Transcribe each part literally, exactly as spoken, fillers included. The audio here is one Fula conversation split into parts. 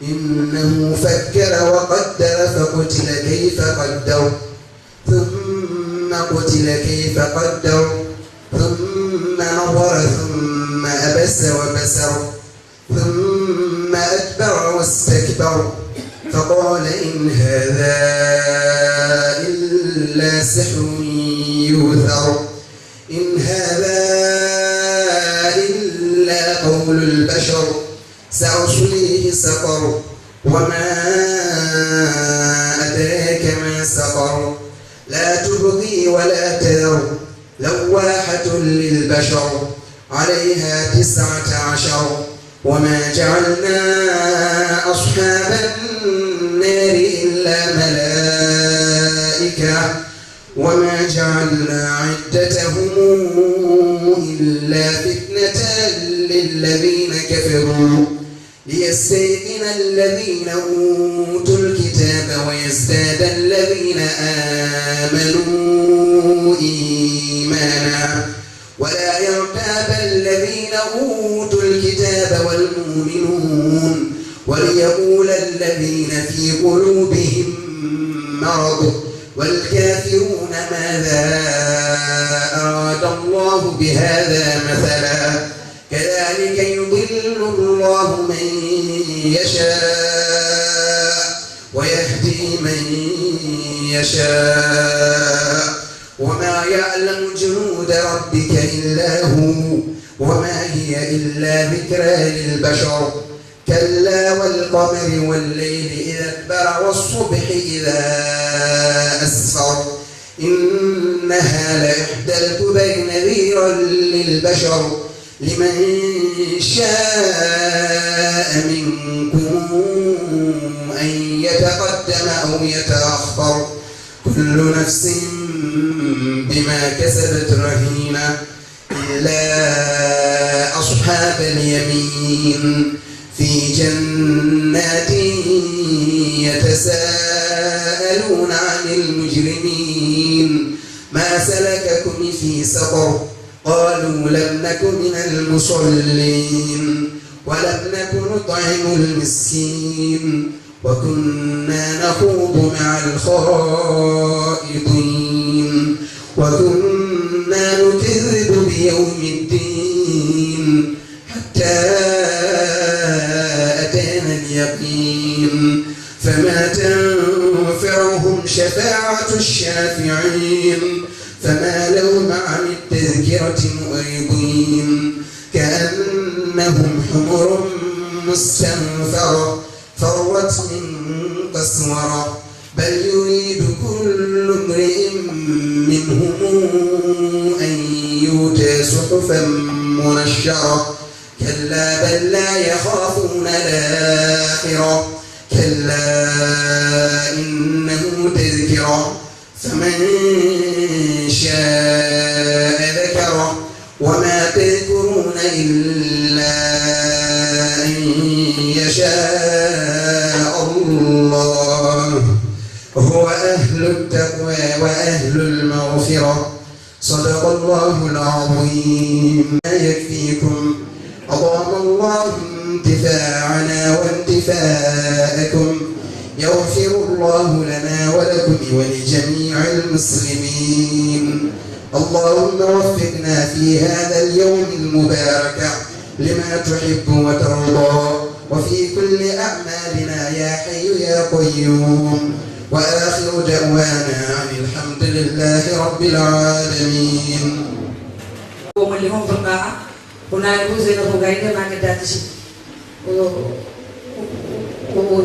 إنه فكر وقدر فقتل كيف قدر ثم قتل كيف قدر ثم نظر ثم عبس وبسر ثم أدبر واستكبر فقال إن هذا إلا سحر يؤثر إن هذا إلا قول البشر سأصليه سقر وما أدراك ما سقر لا تبقي ولا تذر لواحة للبشر عليها تسعة عشر وما جعلنا أصحاب النار إلا ملائكة وما جعلنا عدتهم إلا فتنة للذين كفروا ليستيقن الذين أوتوا الكتاب ويزداد الذين آمنوا إيمانا ولا يرتاب الذين أوتوا الكتاب والمؤمنون وليقول الذين في قلوبهم مرض والكافرون ماذا أراد الله بهذا مثلا كذلك يضل الله من يشاء ويهدي من يشاء وما يعلم جنود ربك إلا هو وما هي إلا ذكرى للبشر كلا والقمر والليل إذا أدبر والصبح إذا أسفر إنها لإحدى الكبر نذيرا للبشر لمن شاء منكم أن يتقدم أو يتأخر كل نفس بما كسبت رهينة إلا أصحاب اليمين في جنات يتساءلون عن المجرمين ما سلككم في سقر قالوا لم نك من المصلين ولم نك نطعم المسكين وكنا نخوض مع الخائضين وكنا نكذب بيوم الدين حتى أتانا اليقين فما تنفعهم شفاعة الشافعين فما لهم عن التذكرة معرضين كأنهم حمر مستنفرة فرت من قسورة بل يريد كل امرئ منهم أن يؤتى صحفا منشرة كلا بل لا يخافون الآخرة كلا إنه تذكرة فمن شاء ذكره وما تذكرون إلا أن يشاء الله هو أهل التقوى وأهل المغفرة صدق الله العظيم ما يكفيكم أدام الله انتفاعنا وانتفاءكم يغفر الله لنا ولكم ولجميع المسلمين اللهم وفقنا في هذا اليوم المبارك لما تحب وترضى وفي كل أعمالنا يا حي يا قيوم وآخر دعوانا أن الحمد لله رب العالمين Ko malli hon baa ko naani ko zena ko gayde ma ke dati si ko ko ko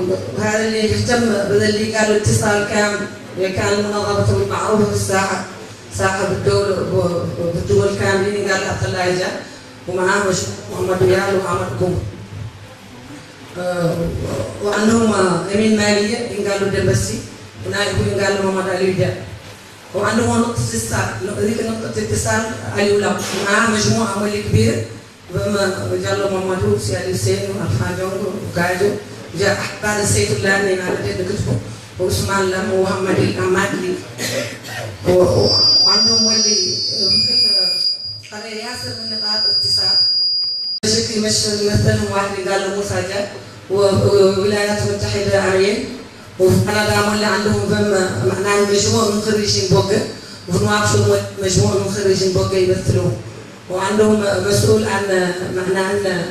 haalani hirtam badalli kala tisal kam ya kan munazabatu bil ma'ruf fi saha saha bidawla bidawla kam ni ngal Abdallah Ja kuma Ahmad Muhammad Yalo Ahmad Gumba o annuma emin maliya ngal Demba Si ko naani ko ngal Muhammad Ali Ja O anndu mo noqta tisal noqta tisal Aliou Lam ma majmua malik bir bama Diallo Mamadou si Aliou Seynou Alpha Diongo Gadio Dia Bada Seydoullah ni na de de ko Ousmane Lam Mouhamadou Amad li o anndu mo li kare yasir min qad tisal Shekki Mashal Mathal Wahdi Gallo Moussa Dia وولايات متحدة أمريكا، وفي كندا مولي عندهم فم معناها مجموعة من خريجين بوغا، وفي نواكشوط مولي مجموعة من خريجين بوغا يمثلوا، وعندهم مسؤول عن معناها عن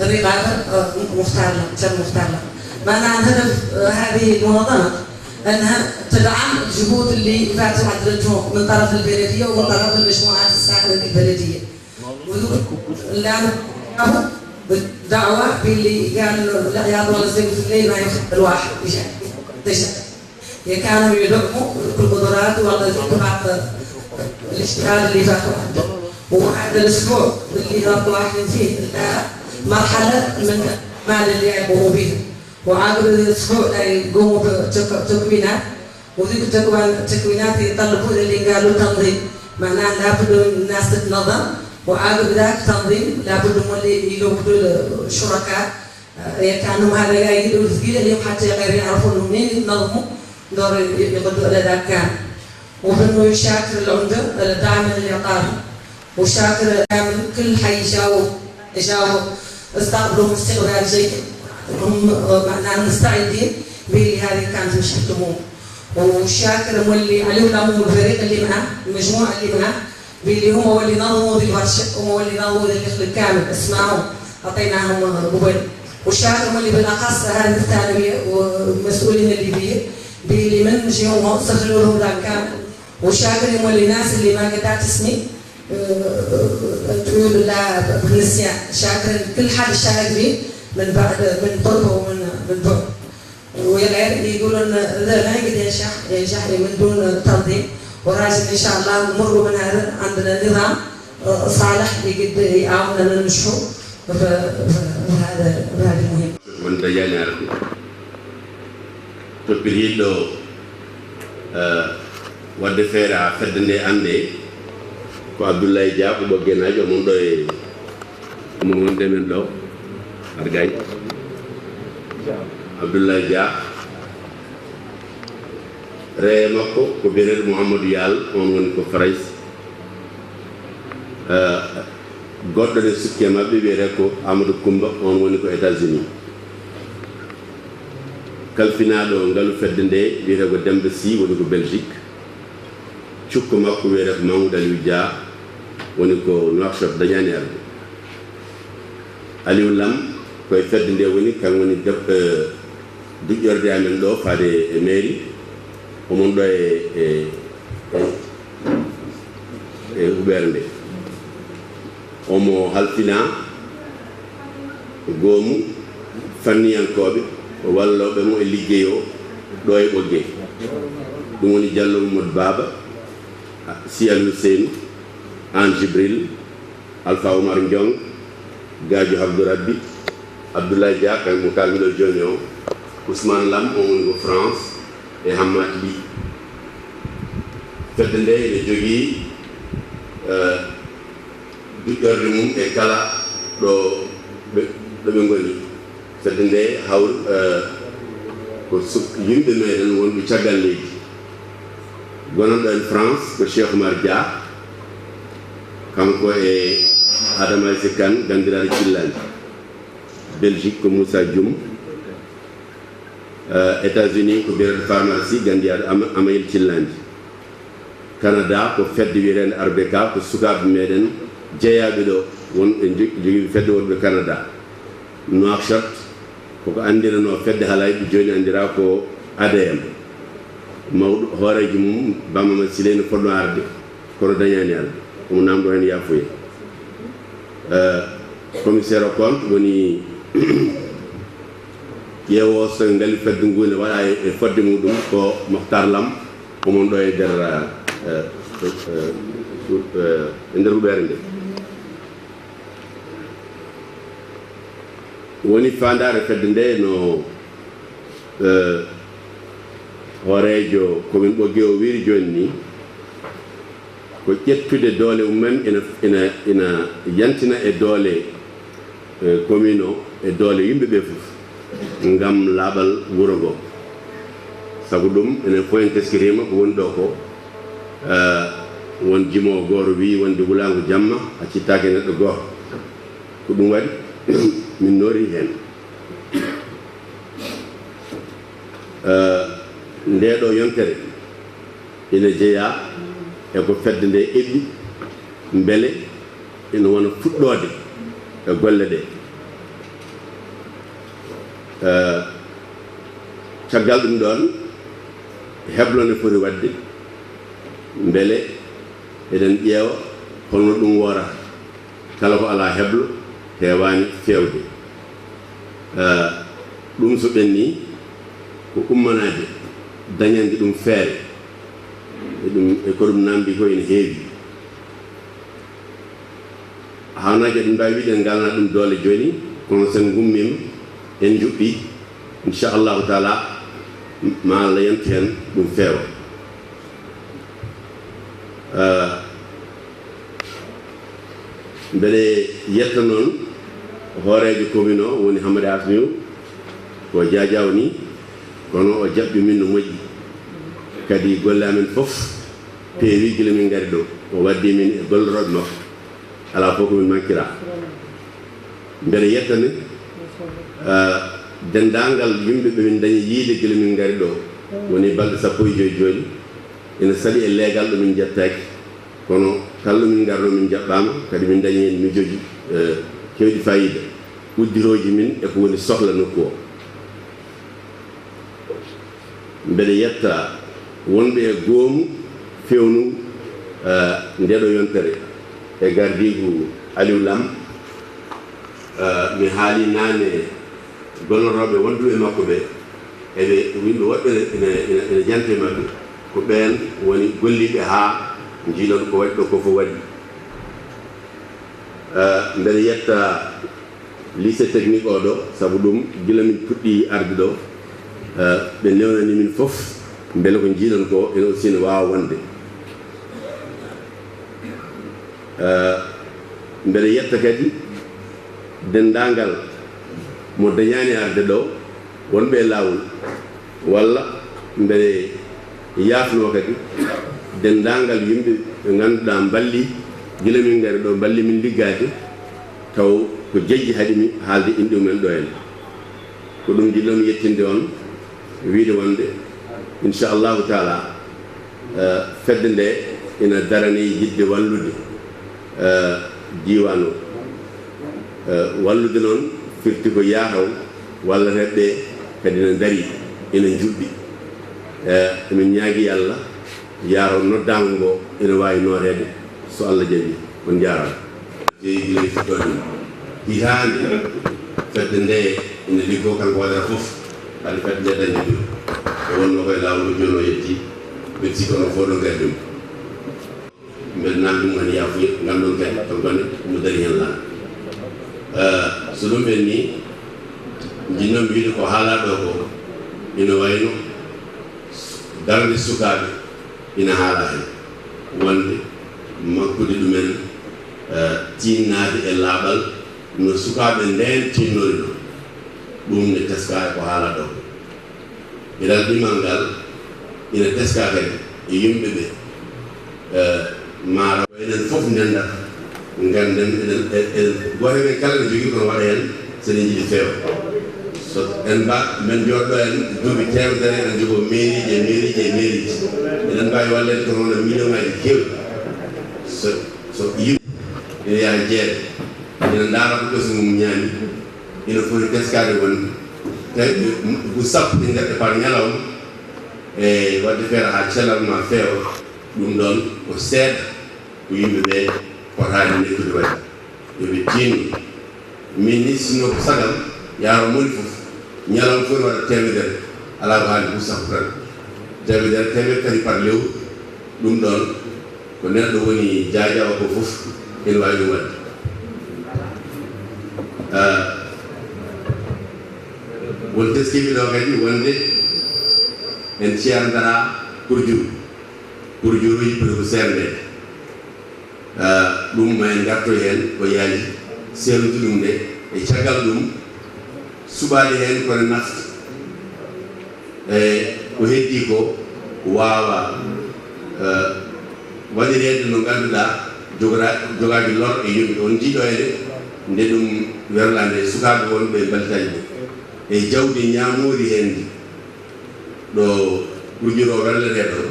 الرقابة، آه، مختار لهم، تم مختار لهم. معناها الهدف، آه، هذه المنظمة أنها تدعم الجهود اللي فاتوا عدلتهم من طرف البلدية ومن طرف المجموعات الساكنة في البلدية. لا، بالدعوة باللي قال العياط ولا زي في الليل ما يخرج الواحد يشعل. يشعل. يا كانوا يدعموا كل قدرات ولا زي بعض الاشتغال اللي فاتوا عنده. وهذا الأسبوع اللي راكوا رايحين فيه، مرحلة من الأعمال اللي يقوموا بها. وعقب الأسبوع لا يقوموا بتك-، تكوينات. وذيك التكوين-، التكوينات يطلبوا اللي قالوا تنظيم، معناه لابد الناس تتنظم، وعقب ذاك تنظيم لابد هم اللي يلوحوا الشركاء. آه، كانوا هذا يقدروا الثقيل اليوم حتى غير يعرفوا إنهم منين يتنظموا، دور ي-، يقدروا على ذاك كان. وبأنه يشاكر العمدة الداعم اللي أعطاهم، وشاكر كامل كل حي جاوب، جاوب استقبلوا استقبال جيد. هم، آه، معناها مستعدين بهذه كانت مشكلتهم. وشاكر مولي علي ولام والفريق اللي معاه، المجموعة اللي معاه، باللي هم هو اللي نظموا ذي الورشة، هم هو اللي نظموا ذي الخلق كامل، اسمائهم عطيناهم قبل. وشاكر مولي بالأخص هذه الثانوية والمسؤولين اللي بيه، باللي من جيهم وصلوا لهم ذا كامل. وشاكر مولي الناس اللي ما قدرت اسمي، آه، تقول لا بالنسيان. شاكر كل حد شارك بيه من بعد، من قرب ومن، من بعد. ويا غير يقولون لا، لا يقدر ينجح، ينجح من دون تنظيم. ولازم إن شاء الله نمر من هذا، عندنا نظام، آه، صالح يقدر يعاوننا ننجحوا في، في، في هذا، في هذه المهمة. Wonde yañaare ɗum. Toppitiiɗo, eh, waɗde feere haa fedde nde annde ko Abdoulaye Dia, ko Ɓoggeenaajo, omon ɗo e, omon wonde men ɗo, Argay. Abdoulaye Dia, reye makko ko biyeteeɗo Mouhamadou Yal, on woni ko Farayse. Eh, goɗɗo ne sukke maɓɓe wiyetee ko Amadou Koumba, on woni ko États-Unis. Kalfinaaɗo ngalu fedde nde wiyetee ko Demba Sy, woni ko Belgique. Cukko makko wiyetee ko Mamoudou Aliou Dia, woni ko Nouakchott, dañaani arde. Aliou Lam, ko e fedde nde woni, kan woni dep-, eh, duƴƴorde amen ɗo faade e mairie, omon ɗo e, e, e, e huɓeere nde. Omo halfinaa goomu fanniyankooɓe, wallooɓe mo e liggey o ɗo e Ɓoggee. Ɗum woni Diallo Mamadou Baba, Sy Al Hussein, Anne Djibril, Alpha Oumar Ndiong, Gadio Abdou Rabbi, Abdoulaye Dia, kañum mo kaalmi ɗo jooni o, Ousmane Lam, on woni ko France, e Hammat Ly. Fedde nde ene jogii, eh, duƴƴorde mum e kala ɗo ɓe, ɗo ɓe ngoni. Fedde nde hawri, eh, ko su-, yimɓe meɗen wonɓe caggal leydi. Gonanɗo en France ko Cheikh Oumar Dia, kanko e Adama Aissé Kane, ganndiraaɗo Cillandi. Belgique ko Moussa Dioum. Eh, États-Unis ko biyeteeɗo Farmar Sy, ganndiraaɗo Ama-, Amayel Cillandi. Canada ko fedde wiyeteende R B K, ko sukaaɓe meɗen jeyaaɓe ɗo, won e jo-, jogiiɓe fedde wonɓe Canada. Nouakchott koko anndiranoo fedde halayɓe, jooni anndiraa ko A D M. Mawɗo hooreejo mum, Bamama Siley, no fotnoo arde, kono dañaani arde. Omo naamndoo heen yaafuya. Eh, commissaire au compte woni ƴeewoowo so ngalu fedde ngu ne waɗa e, e fodde muɗum ko Moktar Lam, omon ɗo e nder, eh, eh, eh, e nder huɓeere nde. Woni faandaare fedde nde no, eh, hooreejo commune Ɓoggee o wiiri jooni ni, ko ƴettude doole mum en ina, ina, ina yantina e doole, eh, commune o, e doole yimɓe ɓe fof, ngam laaɓal wuro ngo. Sabu ɗum, enen fof en teskitiima ko woni ɗo ko, eh, won jimoowo gooto wiyi wonde wulaango jamma accittaake neɗɗo gooto. Ko ɗum waɗi min noori heen. Eh, ndee ɗoo yontere ina jeyaa e ko fedde nde eɓɓi, mbele ina wona fuɗɗoode e golle ɗe. Eh, caggal ɗum ɗoon, heblo ne foti waɗde, mbele eɗen ƴeewa holno ɗum woorata. Kala ko alaa heblo heewaani feewde. Eh, ɗum so ɓennii, ko ummanaade dañande ɗum feere. E ɗum, e ko ɗum namdi ko ene heewi. Haanaaki eɗen mbaawi wiide en ngalnaa ɗum doole jooni, kono so en ngummiima, en njuɓɓii, inchallahu taala, ma Allah yantu heen ɗum feewa. Eh, mbeɗe yetta noon hooreejo commune o, woni Hammadi Asmiw, ko jaajaaw ni, kono o jaɓɓi min no moƴƴi. Kadi golle amen fof peewi gila min ngari ɗo. O waddi min e gollorooɓe makko. Alaa fof ko min mankira. Mbeɗe yettane, eh, denndaangal yimɓe ɓe min dañi yiide gila min ngari ɗo. Woni balɗe sappo e joy jooni. Ina saɗi e leegal ɗo min njettaaki. Kono kala ɗo min ngarno min njaɓɓaama, kadi min dañi heen miijooji, eh, keewɗi faayiida. Uddirooji min e ko woni sohla nokku o. Mbeɗe yetta wonɓe e goomu feewnu, eh, ndeeɗo yontere e gardiigu Aliou Lam. Eh, mi haali naane gollorooɓe wonduɓe e makko ɓe, eɓe yimɓe woɗɓe ene, ene, ene jante maɓɓe. Ko ɓeen woni golliiɓe haa njiiɗon ko waɗi ɗo ko fof waɗi. Eh, mbeɗe yetta lycée technique o ɗo, sabu ɗum gila min puɗɗi arde ɗo, eh, ɓe newnani min fof, mbele ko njiiɗon ko ene aussi ne waawa wonde. Eh, mbeɗe yetta kadi denndaangal mo dañaani arde ɗo, wonɓe e laawol, walla mbeɗe yaafnoo kadi denndaangal yimɓe ɓe ngannduɗaa mballi gila min ngari ɗo, mballi min liggaade, taw ko jejji haɗi mi haalde inɗe mumen ɗo en. Ko ɗum njiɗnoo mi yettinde on, wiide wonde, inchallahu taala, eh, fedde nde ina daranii yiɗde wallude, eh, diiwaan o. Eh, wallude noon firti ko yaataw, walleteeɓe ɓe kadi ina ndarii, ina njuɓɓi. Eh, emin ñaagii Allah, yaataw noddaango ngo ina waawi nooteede, so Allah jaɓii. On njaaraama. Jeyi gila e fuɗɗoode mum. Hitaande fedde nde ina liggoo kanko waɗata fof, hade fedde nde dañde ɗum. O wonnoo ko e laawol, o jooni o yettii, ɓe sikkanoo fof ɗo ngari ɗum. Mbeɗa naamndi mo heen yaafuya, ngannduɗon kadi kanko ne omo darii heen laana. Eh, so ɗum ɓennii, njiɗnoo-mi wiide ko haalaa ɗo ko ina wayno darnde sukaaɓe ina haalaa heen, wonde makkude ɗumen, eh, tiinnaade e laaɓal no sukaaɓe ndeen tiinnori ɗo. Ɗum ne teskaa e ko haalaa ɗo ko. Geɗal ɗimal ngal ina teskaa kadi e yimɓe ɓe, eh, maara. Enen fof ndenndata, ngannden eɗen, e-, eɗen, gooto e men kala ene jogii kono waɗa heen so eɗen njiɗi feewa. So en mba-, men jooɗɗo en duuɓi teemedere, eɗen njogoo mairie ji e mairie ji e mairie ji. Eɗen mbaawi walleede kono wona million ngaaji keewɗi. So, so yimɓe ina yaha jeere, ina ndaara ko ɓesngu mum ñaami, ina foti teskaade wonde tawi ko sappo ɗi ngadda par ñalawma, e waɗde feere haa cellal ma feewa, ɗum ɗoon ko seeɗa ko yimɓe ɓe potaani nettude waɗde. Yo ɓe tiinno. Min ni, sinno ko sagam, yaaro moni fof, ñalawma fof ne waɗa teemedere, alaa ko haali buuɗi sappo tan. Teemedere, teemedere tati par lewru, ɗum ɗoon ko neɗɗo woni jaajaawo ko fof ene waawi ɗum waɗde. Ah, won teskiiɓe ɗo kadi wonde en ceerndaraa pour jur, pour juruuji poti ko seerndeede. Ah, ɗum ma en ngartoy heen ko yaaji, seernude ɗum nde, e caggal ɗum suɓaade heen ko ne nafta. E ko heddii ko waawa, eh, waɗireede no ngannduɗaa jogora-, jogaaki lor e yimɓe. On njiɗo ene nde ɗum werlaande e sukaaɓe wonɓe e mballitaaji ɗi. E jawdi ñaamoori heen ndi. Ɗo gurjuro welleteeɗo,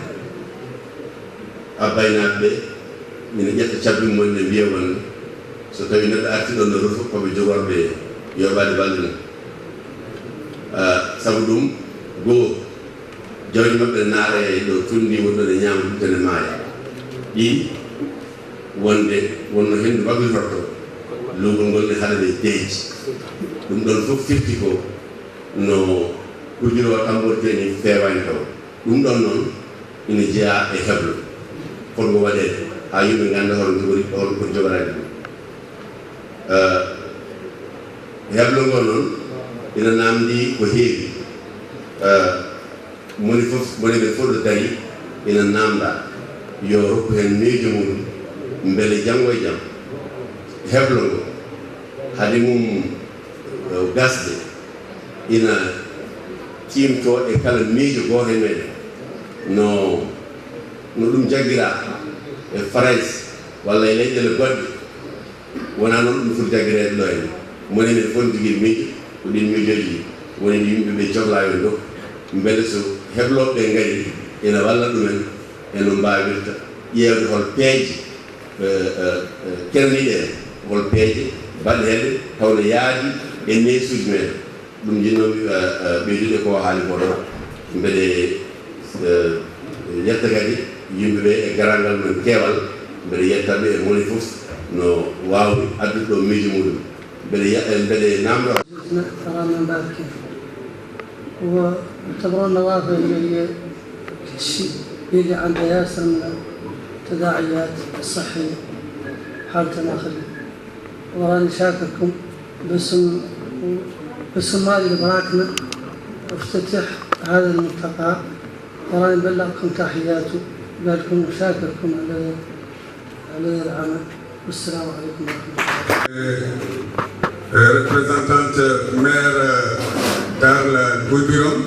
abbaynaaɓe ɓe, ina ƴetta cabbi mum en, ɓe mbiya wonde so tawi neɗɗo arti ɗon no rufu, ko ɓe jogorɓe yoɓaade balɗe mum. Ah, sabu ɗum, goo, jawdi maɓɓe naara e ɗo tunndi woni ɗon e ñaama ɗum tan e maaya. Ɗiɗi, wonde wonno heen no mbaggitorto, luugol ngol ne haɗa ɓe deeƴi. Ɗum ɗon fof firti ko no gurjuro o tambortee ni feewaani taw. Ɗum ɗon noon ina jeyaa e heblo fotngo waɗeede haa yimɓe ngannda hol jogori, hol ko jogoraade ɗum. Eh, heblo ngo noon ina naamndi ko heewi. Eh, moni fof, moni men fof ɗo dari ina naamnda yo rokku heen miijo mum mbele janngo e jam heblo ngo hade mum, eh, gasde ina tiimto e kala miijo gooto e meɗen no, no ɗum jaggiraa e Farayse walla e leyɗeele goɗɗe. Wonaa noon ɗum foti jaggireede ɗo en. Moni men fof jogii miijo, ko ɗiin miijooji woni ɗi yimɓe ɓe cohlaa yo ndokku. Mbele so heblooɓe ɓe ngari ina walla ɗumen e no mbaawirta ƴeewde hol peeje, eh, eh, eh, kerniiɗe en, hol peeje baɗeeɗe taw no yaadi e neesuuji meɗen. Ɗum njiɗnoo-mi, eh, eh, ɓeydude ko o haali ko ɗo. Mbeɗe, eh, yetta kadi yimɓe ɓe e garaangal mum keewal. Mbeɗe yetta ɓe e moni fof no waawri addude ɗo miijo muɗum. Mbeɗe ye-, eh, mbeɗe naamnoo. Tara min barke. Wa tabron nawafe ngi ye shi bili anda ya sanna tadaiyat sahi hal tanakhli. وراني شاكركم باسم، باسم مالي البراكنة افتتح هذا الملتقى، وراني بلغكم تحياتي، قالكم شاكركم على، على العمل. والسلام عليكم ورحمة الله. Eh, eh, representante maire, eh, Darla Goudiron.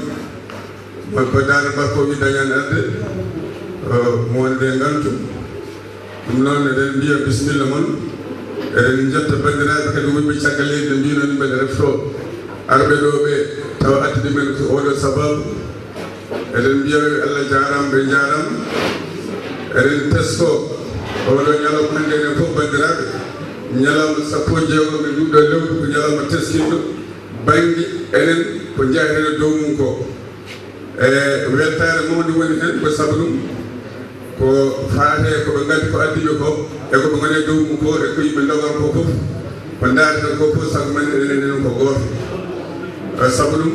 Ko Daara Bakko wi dañan arde, o, mo wonde ngantu. Ɗum noon, eɗen mbiya bisimilla mon. Eɗen njetta banndiraaɓe kadi wonɓe caggal leydi, no mbiynoon mbeɗe refto arɓe ɗo ɓe, tawa addude men ko oɗo sababu. Eɗen mbiya ɓe Allah jaaraama, ɓe njaaraama. Eɗen tesko oɗo ñalawma hannde enen fof, banndiraaɓe. Ñalawma sappo e jeegom e nduɗo lewru ko ñalawma teskinɗo bannge enen ko njaheten e dow mum ko. E weltaare mawnde woni heen, ko sabu ɗum ko faate ko ɓe ngaddi ko addi ɓe ko, e ko ɓe ngoni e dow mum ko, e ko yimɓe ndogor ko fof, ko ndaareten ko fof, sago men enen, enen ko gooto. E sabu ɗum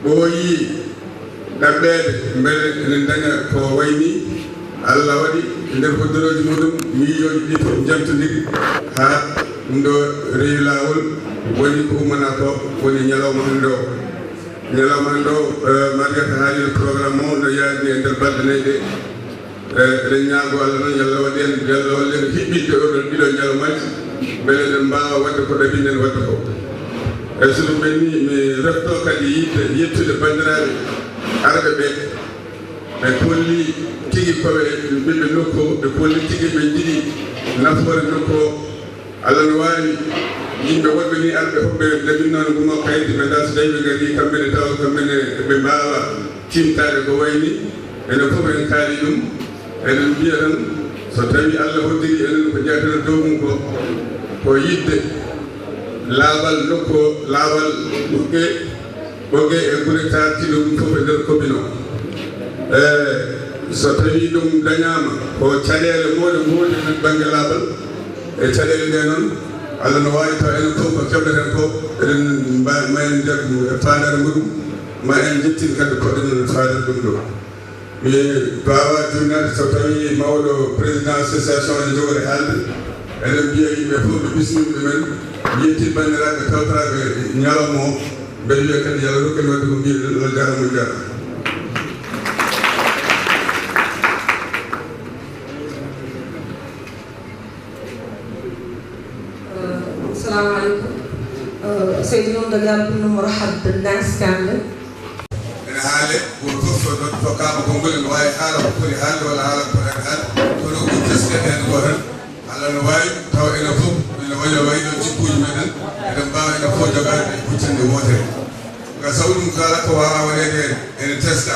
ɓooyii ɗaɓɓeede mbele enen ndaña ko wayi nii. Allah waɗi e nder hoddirooji muɗum miijooji ɗi fof njaltondiri haa ɗum ɗo rewi laawol, woni ko ummanaa ko woni ñalawma hannde o. Ñalawma hannde o, eh, Mariata haalino programme o no yaajni e nder balɗe nayi ɗe. Eh, eɗen ñaago Allah noon, yo Allah waɗ en, yo Allah wallu en hiɓɓinde oɗo ɗiɗo ñalawmaaji, mbele eɗen mbaawa waɗde ko ɗaɓɓiɗen waɗde ko. E so ɗum ɓenni, mi refto kadi yiɗde yettude banndiraaɓe arɓe ɓe. Ɓe kolli tigi ko ɓe ɓiɓɓe nokku o, ɓe kolli tigi ɓe njiɗi nafoore nokku o. Allah no waawi yimɓe woɗɓe ni arɓe fof ɓe ndeminoon ngumo kaydi ɓe ndaa so tawi ɓe ngarii kamɓe ne tawa kamɓe ne ɓe mbaawa tiimtaade ko wayi ni. Enen fof en kaali ɗum, eɗen mbiya tan so tawi Allah hoddiri enen ko njahateno dow mum ko, ko yiɗde laaɓal nokku o, laaɓal ɓuɓɓe Ɓoggee e gure taartiiɗo ɗum fof e nder commune o. E so tawii ɗum dañaama, ko caɗeele mawɗe ngoodi e bannge laaɓal. E caɗeele ɗe noon, Allah no waawi taw enen fof ko keɓeten ko, eɗen mba-, ma en njaɓ e faandaare muɗum, ma en njettin kadi ko eɗen faandata ɗum ɗo. Mi waawaa juumnaade so tawii mawɗo président association ene jogori haalde, eɗen mbiya yimɓe fof ɓe bismii ɗumen, mi yetti banndiraaɓe tawtoraaɓe ñalawma o, mbeɗa wiya kadi yo Allah rokku en waɗde ko mbiy-ɗen, Allah jaaraama, on njaaraama. Assalamu alaikum. Seydi Nour Daggal, kunnu murahab bin nas kamil. Ene haale, gooto fof so noddi to kaama konngol, ene waawi haala ko foti haalde walla haala ko foti haalde. Kono ko teske heen ko tan. Allah no waawi taw enen fof ene wayi no wayi noon jikkuuji meɗen, eɗen mbaawa enen fof jogaade e huccande wootere. Ngam sabu ɗum kala ko waawaa waɗeede heen, Ene teska,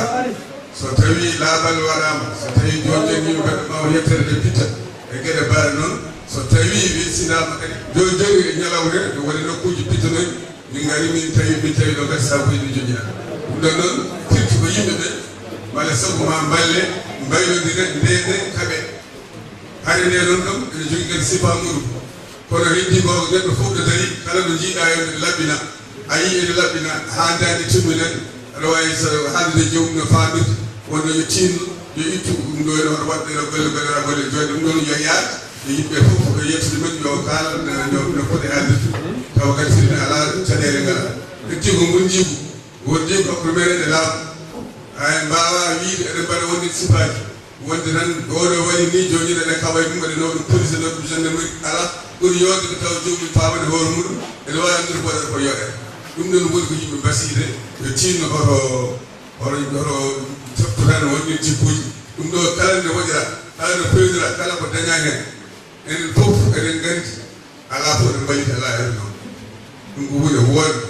so tawii laaɓal waɗaama, so tawii jooni jooni yimɓe mbaɗa maa yettere nde pitta e geɗe mbaɗa noon, so tawii welsindaama kadi jooni jooni e ñalawre, ene waɗi nokkuuji pittanooji, min ngari min tawi, min tawi ɗo kadi sakuuji ɗi joƴƴina. Ɗum ɗon noon firti ko yimɓe ɓe mbaɗa sabu ma mballe, mbaylondire, ndeende, kaɓe. Hari nde noon kam ene jogii kadi sifa muɗum. Kono heddii ko neɗɗo fof ɗo darii, kala ɗo njiiɗaa heen ene laɓɓina. A yii ene laɓɓina, haa daande timmi tan, aɗa waawi so haaldude joomum no faamirde, wonno yo tiinno, yo ittu ɗum ɗo ene hoto waɗde ɗo golle, golle, golle jooni ɗum ɗoon yo yaar, yo yimɓe fof, yo yettude men, yo kaala no, no, no foti haaldirde. Tawa kadi so ene alaa, caɗeele ngalaa. Heddii ko ngonjiigu, ngonjiigu hakkunde meɗen e laamu. Haa en mbaawaa wiyde eɗen mbaɗa wonde sifaaji. Wonde tan, oɗo waɗi ni, jooni ene kawa e ɗum, waɗi nawɗo police, nawɗo gendarmerie, alaa, ɓuri yooɗde ko tawa joomum faamani hoore muɗum, ene waawi anndude ko waɗata ko yooɗata. Ɗum ɗon woni ko yimɓe mbasiyde, yo tiinno hoto, hoto, hoto jokku tan wonde jikkuuji. Ɗum ɗo kala nde waɗira, kala nde fewndira, kala ko dañaa heen. Enen fof eɗen nganndi, alaa fof ɗo mballitaa alaa heen noon. Ɗum ko huunde woonde.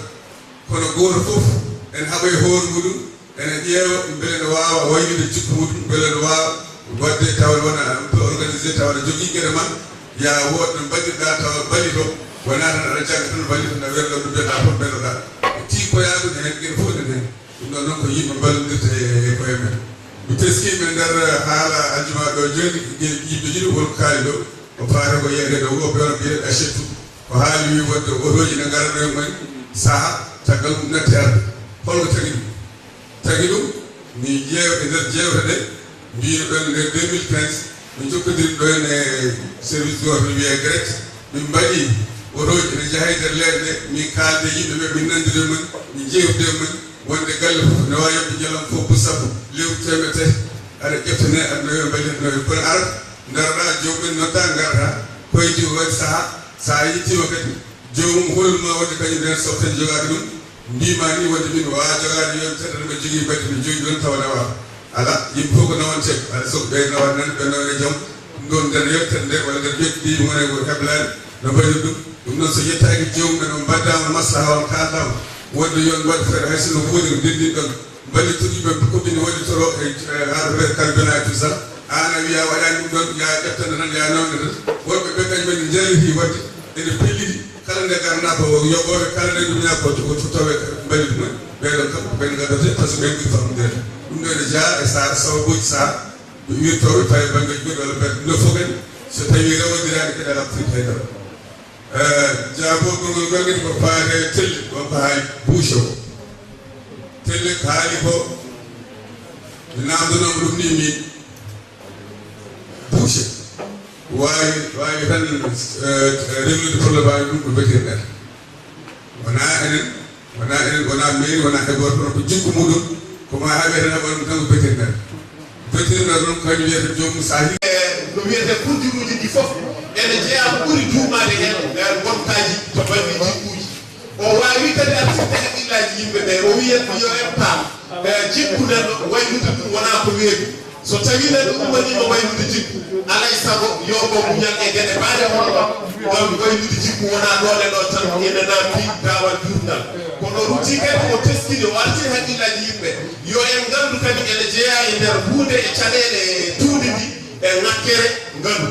Kono gooto fof ene haɓa e hoore muɗum, ene ƴeewa mbele no waawa waylude jikku muɗum, mbele no waawa waɗde tawa wona organisé, tawa aɗa jogii geɗe ma, yaa wood no mbaɗirɗaa tawa ballito, wonaa tan aɗa jannga tan ballito, na werlo ɗum mbiyaɗaa fof mbeloɗaa. E tii koyaagu ne heen, geɗe fof ne heen. Ɗum ɗon noon ko yimɓe mballondirta e, e koye men. Mi teskii ɓe nder haala aljuma ɗo jooni, yimɓe ɗiɗo won ko kaali ɗo, o faata ko yeɗe ɗo, o ɓe on mbiyeɗe Achetou. O haali wi wonde otooji ne ngarano e mumen saha, caggal ɗum natti arde. Holko tagi ɗum? Tagi ɗum, mi ƴeewa e nder jeewte ɗe, mbiyno ɗon nder deux mille quinze, min jokkodiri ɗo e service goto no wiyee Grec, min mbaɗi otooji ne njaha e nder leeɗe ɗe, min kaalde yimɓe ɓe, min nanndiri e mumen, min jeewtide e mumen, wonde galle fof ne waawi yoɓde ñalawma fof buuɗi sappo, lewru teemedde tati, aɗa ƴeftane, aɗa nawi, mbaɗi aɗa nawi. Kono arata, ndaroɗaa, joomum en noddaa, ngarata, koye jiwo waɗi saha, so a yettiima kadi, joomum hollu ma wonde kañum nen softe jogaaki ɗum, mbii ma ni wonde min waawaa jogaade, yon tedda ɗum e jogii mbaɗi min jogii ɗon tawa nawa. Alaa, yimɓe fof ko nawante, aɗa so ɓe nawa nan, ɓe nawa e jam, ɗum ɗon nder yettere nde, walla nder ƴoƴɗi ɗi wona ko heblaani, no mbaɗir ɗum. Ɗum noon so yettaaki joomum en, on mbaddaama maslaha, on kaaldaama, wonde yon mbaɗ feere, hay sinno ko woni ko ndenndin ɗon, mballitorɗi ɓe, ko ɓe wallitoro e, e, haa ɓe carburant et tout ça. Aan a wiya a waɗaani ɗum ɗon, yaa ƴettana tan, yaa nawna tan. Wonɓe ɓe kañum en njallitii waɗde, ene pelliti, kala nde ngarnaa ko yoɓooɓe, kala nde ɗum yaa ko, ko tawe mballitu men. Ɓee ɗon kam ko ɓen ngaddote, par ce que ɓen ɓuri famɗude. Ɗum ɗo ene jeyaa e saha, sababuuji saha, ɓe wirtooɓe payi bannge goɗɗo walla ɓen. Ɗum ɗo fof kadi, so tawii rewondiraani kadi alaa ko foti hay dara. Eh, jaabogol ngol kadi ko faati e telle, won ko haali boucher o. Telle ko haali ko, mi naamndanoo mo ɗum ni min. Boucher waawi, waawi tan, eh, reglude problème aji ɗum ko vétérinaire. Wonaa enen, wonaa enen, wonaa mairie, wonaa hay gooto, kono ko jikku muɗum, ko ma haɓe tan haɓa ɗum tan ko vétérinaire. Vétérinaire noon ko kañum wiyata joomum so a hi- E no wiyetee, produiruuji ɗi fof ene jeyaa ko ɓuri duumaade heen, e wonkaaji to bannge jikkuuji. O waawi kadi artirde hakkillaaji yimɓe ɓe, o wiyat yo en paam, e, jikku neɗɗo waylude ɗum wonaa ko weeɓi. So tawii neɗɗo ummaniima waylude jikku, alaa e sago yo o muñal e geɗe mbaɗe hono ɗo. Ngam waylude jikku wonaa ɗoon e ɗoon tan, ene naamndi daawal juutngal. Kono o rutti kadi o teskini, o artiri hakkillaaji yimɓe. Yo en nganndu kadi ene jeyaa e nder huunde e caɗeele tuundi ndi e ŋakkere ngandu.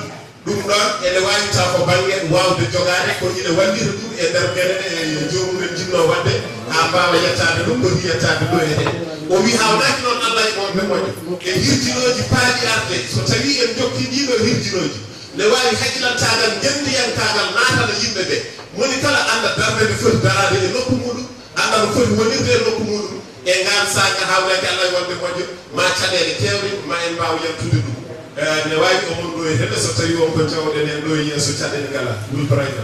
Ɗum ɗoon ene waawi taw ko bannge waawde jogaade, ko ine wallita ɗum e nder geɗe ɗe joomum en njinnoo waɗde, haa mbaawa yettaade ɗum, foti yettaade ɗo e ɗe. O wii, haawnaaki noon Allah e on ɓe moƴƴo. E hirjinooji paaɗi arde, so tawii en njokkii ɗii ɗoo hirjinooji, ne waawi hakkilantaagal, ngenndiyankaagal naatana yimɓe ɓe. Moni kala annda darnde nde foti daraade e nokku muɗum, annda no foti wonirde e nokku muɗum. E ngaan saanga, haawnaaki Allah e wonde moƴƴo, ma caɗeele keewɗe, ma en mbaaw yaltude ɗum. Eh, ne waawi o mon ɗo e heɗe, so tawii on ko jawɗen en ɗo e yeeso caɗeele ngalaa. Ngol barayta.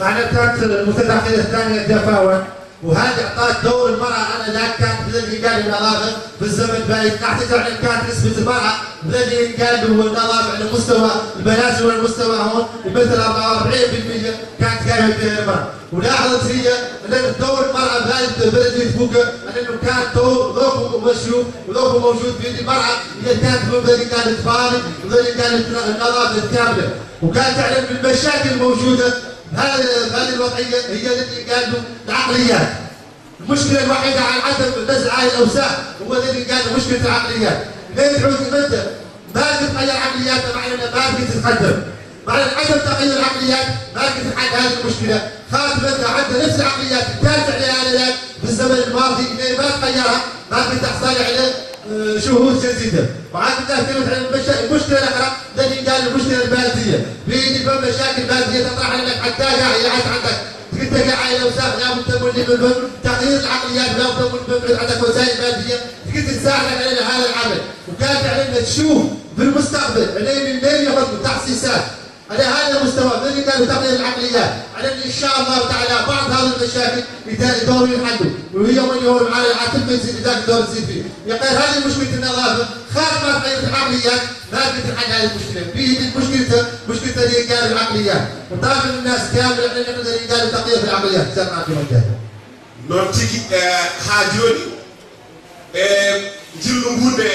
معنى كانت المتدخلة الثانية الدفاوة، وهذه أعطت دور المرأة أنا ذاك كانت بدل إيجاد النظافة في الزمن بايد، أعتقد أن كانت نسبة المرأة بدل إيجاد والنظافة على مستوى المنازل والمستوى هون بمثل أربعة وأربعين بالمية كانت قايمة بها المرأة. ولاحظت هي أن دور المرأة بهذه البلدية فوق، أنه كان دور لوكو مشروع ولوكو موجود في المرأة، هي كانت في البلدية كانت فاضي، البلدية كانت النظافة كاملة، وكانت تعلم بالمشاكل الموجودة. هذه، هذه الوضعية هي التي قالوا العقليات. المشكلة الوحيدة على عدم نزع هاي الأوساخ هو الذي قال مشكلة العقليات. ليه تعود مدة ما تتغير عقلياتنا، مع إننا ما في تتقدم. مع عدم تغير العقليات ما في تتحل هذه المشكلة. خاطر مدة عندنا نفس العقليات اللي كانت عليها الآلات بالزمن الماضي، اللي ما تغيرها، ما في تحصل على، آه، شهود جديدة. وعاد الناس كلمة عن المشا-، المشكلة الأخرى، الذي قال المشكلة المادية. بيجي فما مشاكل مادية تطرح لك حتى قاعد عندك تلقى عائلة وساق لابد تمر لمن تغيير العقليات، لابد تمر لمن عندك وسائل مادية تقدر تساعدك على هذا العمل. وكانت علينا تشوف بالمستقبل علينا من بين يحط تخصيصات على هذا المستوى، من كان تغيير العقليات، على ان شاء الله تعالى بعض هذه المشاكل يدور ينحلوا، وهي من يهون على العقل ما يزيد ذاك الدور يزيد فيه. يا غير هذه مشكله النظافه، خاف ما تغير العقليات، ما تقدر تحل هذه المشكله. في مشكلته، مشكله الرجال العقليات. وطالب الناس كامل احنا نقدر رجال تقييم العقليات. سمعت من كذا. Noon tigi, eh, haa jooni, eh, njillu ngu nde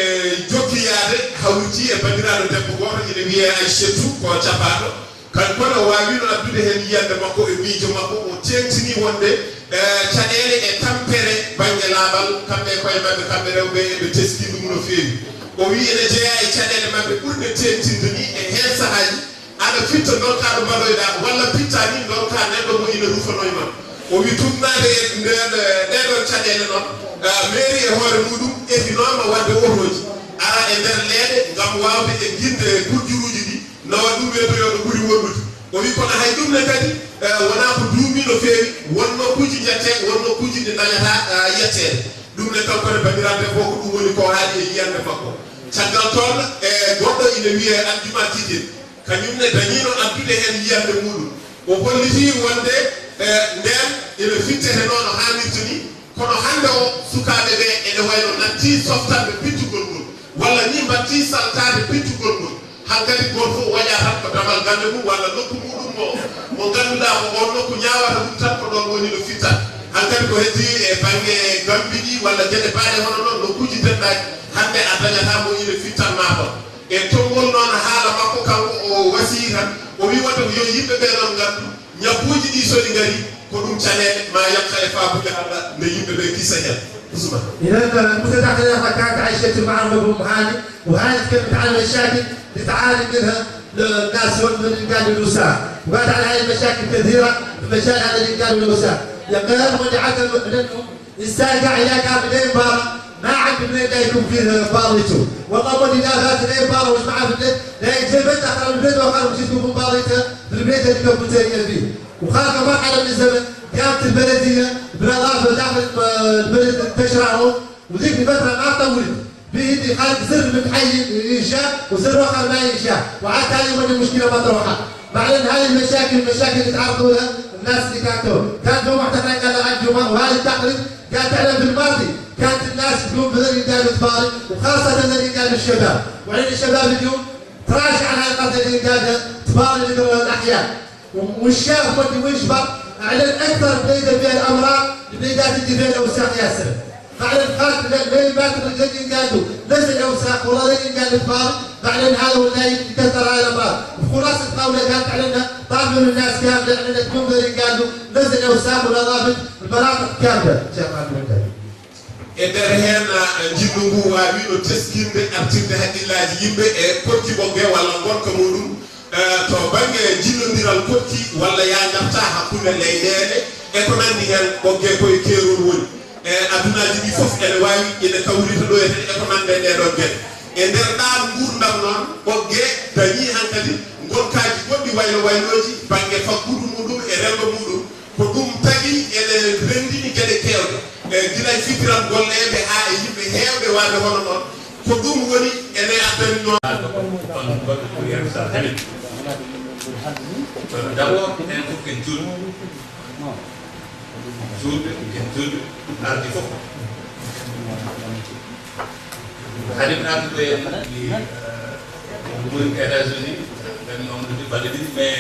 jokki yaade, hawriti e banndiraaɗo debbo gooto, ina wiyee Aysatu, ko capaaɗo. Kanko ne, o waawiino addude heen yiyannde makko e miijo makko, o teeŋtini wonde, eh, caɗeele e tampere bannge laaɓal, kamɓe e koye maɓɓe, kamɓe rewɓe, eɓe teskii ɗum no feewi. O wii ene jeyaa e caɗeele maɓɓe ɓurɗe teeŋtinde nii e heen sahaaji, aɗa fitta ndonkaa ɗo mbaɗoyɗaa, walla pittaa nii ndonkaa neɗɗo mo ina rufanoo e ma. O wii tuugnaade e ndeen, eh, ɗeeɗoon caɗeele noon, eh, mairie e hoore muuɗum efinooma waɗde otooji, ara e nder leeɗe ngam waawde egginde gurjuruuji ɗi, nawa ɗum wiyetee yo ɗo ɓuri woɗɗude. O wii kono hay ɗum ne kadi, eh, wonaa ko duumii no feewi, won nokkuuji njettee, won nokkuuji ɗi ndañataa, eh, yetteede. Ɗum ne kanko ne banndiraaɓe fof ko ɗum woni ko haaɗi e yiyannde makko. Caggal toon, eh, goɗɗo ina wiyee Aljuma Tijin. Kañum ne dañiino addude heen yiyannde muuɗum. O hollitii wonde, eh, ndeen ina fittete noon no haanirta nii, kono hannde o, sukaaɓe ɓe ene wayno nattii softanɓe pittugol ngol, walla nii mbattii saltaade pittugol ngol. Hankadi gooto fof waɗa tan ko damal galle mum walla nokku muuɗum mo, mo ngannduɗaa ko oon nokku ñaawata ɗum tan, ko ɗoon woni no fitta. Hankadi ko heddii e bannge Gambi ɗi walla geɗe baaɗe hono noon, nokkuuji denɗaaki, hannde a dañataa mo ina fittan maa ɗoon. E tonngol noon haala makko, kanko o wasiyii tan, o wii wonde ko yo yimɓe ɓee noon nganndu, ñabbuuji ɗii so ɗi ngarii, ko ɗum caɗeele maa yalta e faabude Allah nde yimɓe ɓee kisa heen. Usman. Idan, mutadakhilat kanat Aysatu ma'a Ummu Hani, wa Hani kanat ta'ani mashakil li ta'ani minha الناس والمشاكل الأوساخ. وقالت على هذه المشاكل كثيرة، المشاكل هذه الأوساخ. يقول لهم إنسان قاعد يلعب لين بارا، ما عنده من يديكم فيه باليته. والله ما ادري لا فات لين بارا وش معه في البيت، لا يجيب انت اخر البيت واخر وش يكون باليته في البيت اللي كنت فيه. وخاف مرحله من الزمن، قامت البلديه بنظافه داخل البلد، انتشروا، وذيك الفتره ما طولت. بيدي خالد زر من حي ينشا وزر اخر ما ينشا، وعاد ثاني يولي المشكله مطروحه. مع ان هذه المشاكل، المشاكل اللي تعرضوا لها الناس اللي كانت، كانت يوم واحده ثانيه قال لها الجمعه، وهذه التقرير قال تعلم في الماضي كانت الناس تقوم بذا الانجاز الفارغ، وخاصه الذي قال الشباب، وعلى الشباب اليوم تراجع على هذا القضيه اللي قال تبارك الاحياء. والشاف ودي ويشبع على الأكثر بليدة فيها الأمراض، بليدات اللي فيها الأوساخ ياسر. فعلى الخاطر لا، لا يبات الذي قالوا نزل الأوساخ ولا الذي قال الفار، فعلى هذا ولا يكثر على الأمراض. وخلاصة قولة كانت علينا طاف من الناس كاملة، علينا تكون ذي قالوا نزل الأوساخ ولا ضابط المناطق كاملة. شيخ عبد المنتهى. E nder heen, eh, njillu ngu waawiino teskinde, artirde haqqillaaji yimɓe e koɗki Ɓoggee walla ngonka muuɗum, eh, to bannge jillondiral koɗki walla yaa ngartaa hakkunde leyɗeele e ko nanndi heen. Ɓoggee ko e keerol woni. E adunaaji ɗi fof ene waawi ene kawrita ɗo e e ko nanndi e ɗee ɗoon geɗe. E nder ɗaan nguurndam noon, Ɓoggee dañii hankadi ngonkaaji goɗɗi waylo waylooji bannge faggudu muuɗum e renndo muuɗum. Ko ɗum tagi ene renndini geɗe keewɗe, e gila e fitiram golleeɓe haa e yimɓe heewɓe waɗde hono noon. Ko ɗum woni ene addani noon. D'abord, enen fof ken juulɓe. Juulɓe, ken juulɓe, ardi fof. Haade mi ardude en, mi, eh, woni ko États-Unis, ɓen noon ɗum balɗe ɗiɗi, mais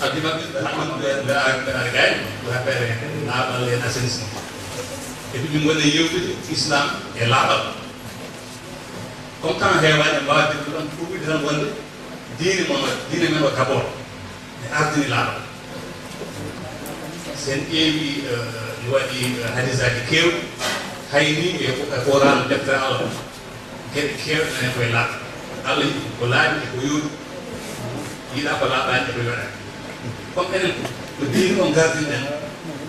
ardi maɓɓe, ɓe haɗi ɗum, ɓe, ɓe ari, ɓe ari gayno, ko affaire laaɓal e assainissement. Et puis min ngoni yewtude islam e laaɓal. Comme temps heewaani, en mbaawat ɗum ɗon, ko wiide tan wonde diine mon, diine men o d'abord, mi ardini laaɓal. So en ƴeewi, eh, Waɗi hadisaaji keewɗi, hayni e Qur'aana, deftere Allah. Geɗe keewɗe nani koye laaɓa. Allah yiɗi ko laaɓi e ko yooɗi. Yiɗaa ko laaɓaani e ko yooɗaani. Comme enen ko diine on gardinɗen,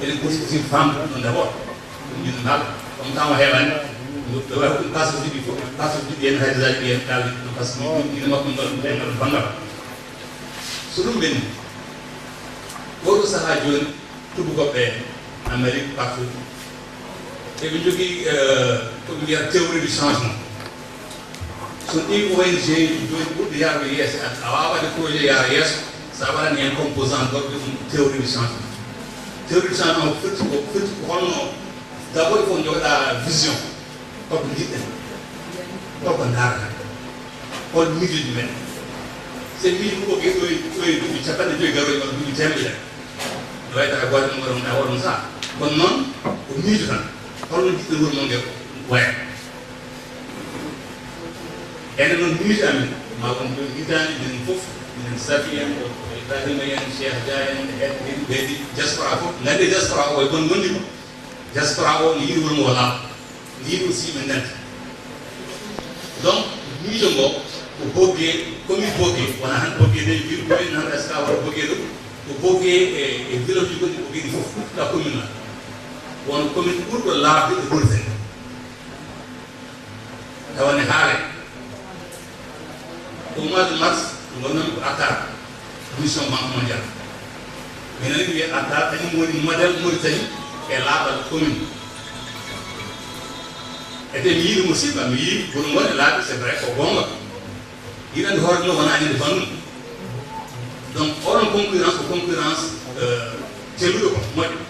eɗen poti aussi famde ɗum d'abord. Ɗum ɗum haala. Comme temps o heewaani, ɓe wawi ɗum passageji fof, passageji ɗi en, hadisaaji ɗi en, kaaldi ɗum, par ce que ɗum ine makko ɗum ɗo ɗum ɓe ngal banngal. So ɗum ɓenni, oɗo sahaa jooni, tubakoɓe en, Amérique, partout, eɓe njogii, eh, ko ɓe mbiyata théorie du changement. So ɗi O N G ji jooni ɓurɗi yahrude yeeso, a, a waawaa waɗde projet yaha yeeso, so a waɗaani heen composant goɗɗo, ɗum théorie du changement. Théorie du changement ko firti ko, firti ko holno, d'abord il faut jogoɗaa vision. Holko njiɗɗen? Holko ndaarata? Hol miijoji men? So en miiji ɗum ko ɓe ɗo e, ɗo e duuɓi capanɗe joyi garooji, walla duuɓi teemedere. No wayi tawa gooto ɗum waɗa ɗum, waɗa ɗum saha. Kono noon, ko miijo tan. Holno njiɗɗen wuro mon nde waya? Enen noon miijo amen, ma won ɗum hitaande, minen fof, minen Safi en, ko Ibrahima en, Cheikh Dia en, e ɓe, ɓe diaspora fof. Nganndi diaspora o e bon gondi ko. Diaspora o ne yiɗi wuro ngo laaɓa. Ne yiɗi aussi ɓe nganndi. Donc, miijo ngo ko Bogué, commune Bogué, wona han Bogué de, ville Bogué, nan S K walla Bogué ɗo, ko Bogué e, e village uji goɗɗi Bogué ɗi fof, toute la commune la. Won commune ɓurɗo laaɓde e Mauritanie. Tawa ne haare. Au mois de mars, ngonnon ko Atar, mission Banque Mondiale. Minen wiye Atar, kañum woni modèle Mauritanie e laaɓal commune. Ete mi yiɗi musiba, mi yiɗi kono ngone laaɓi, c'est vrai, ko gonga. Yiɗande hoore no wona inde banndum. Donc, oɗon concurrence ko concurrence, euh, celluɗo ko moƴƴo.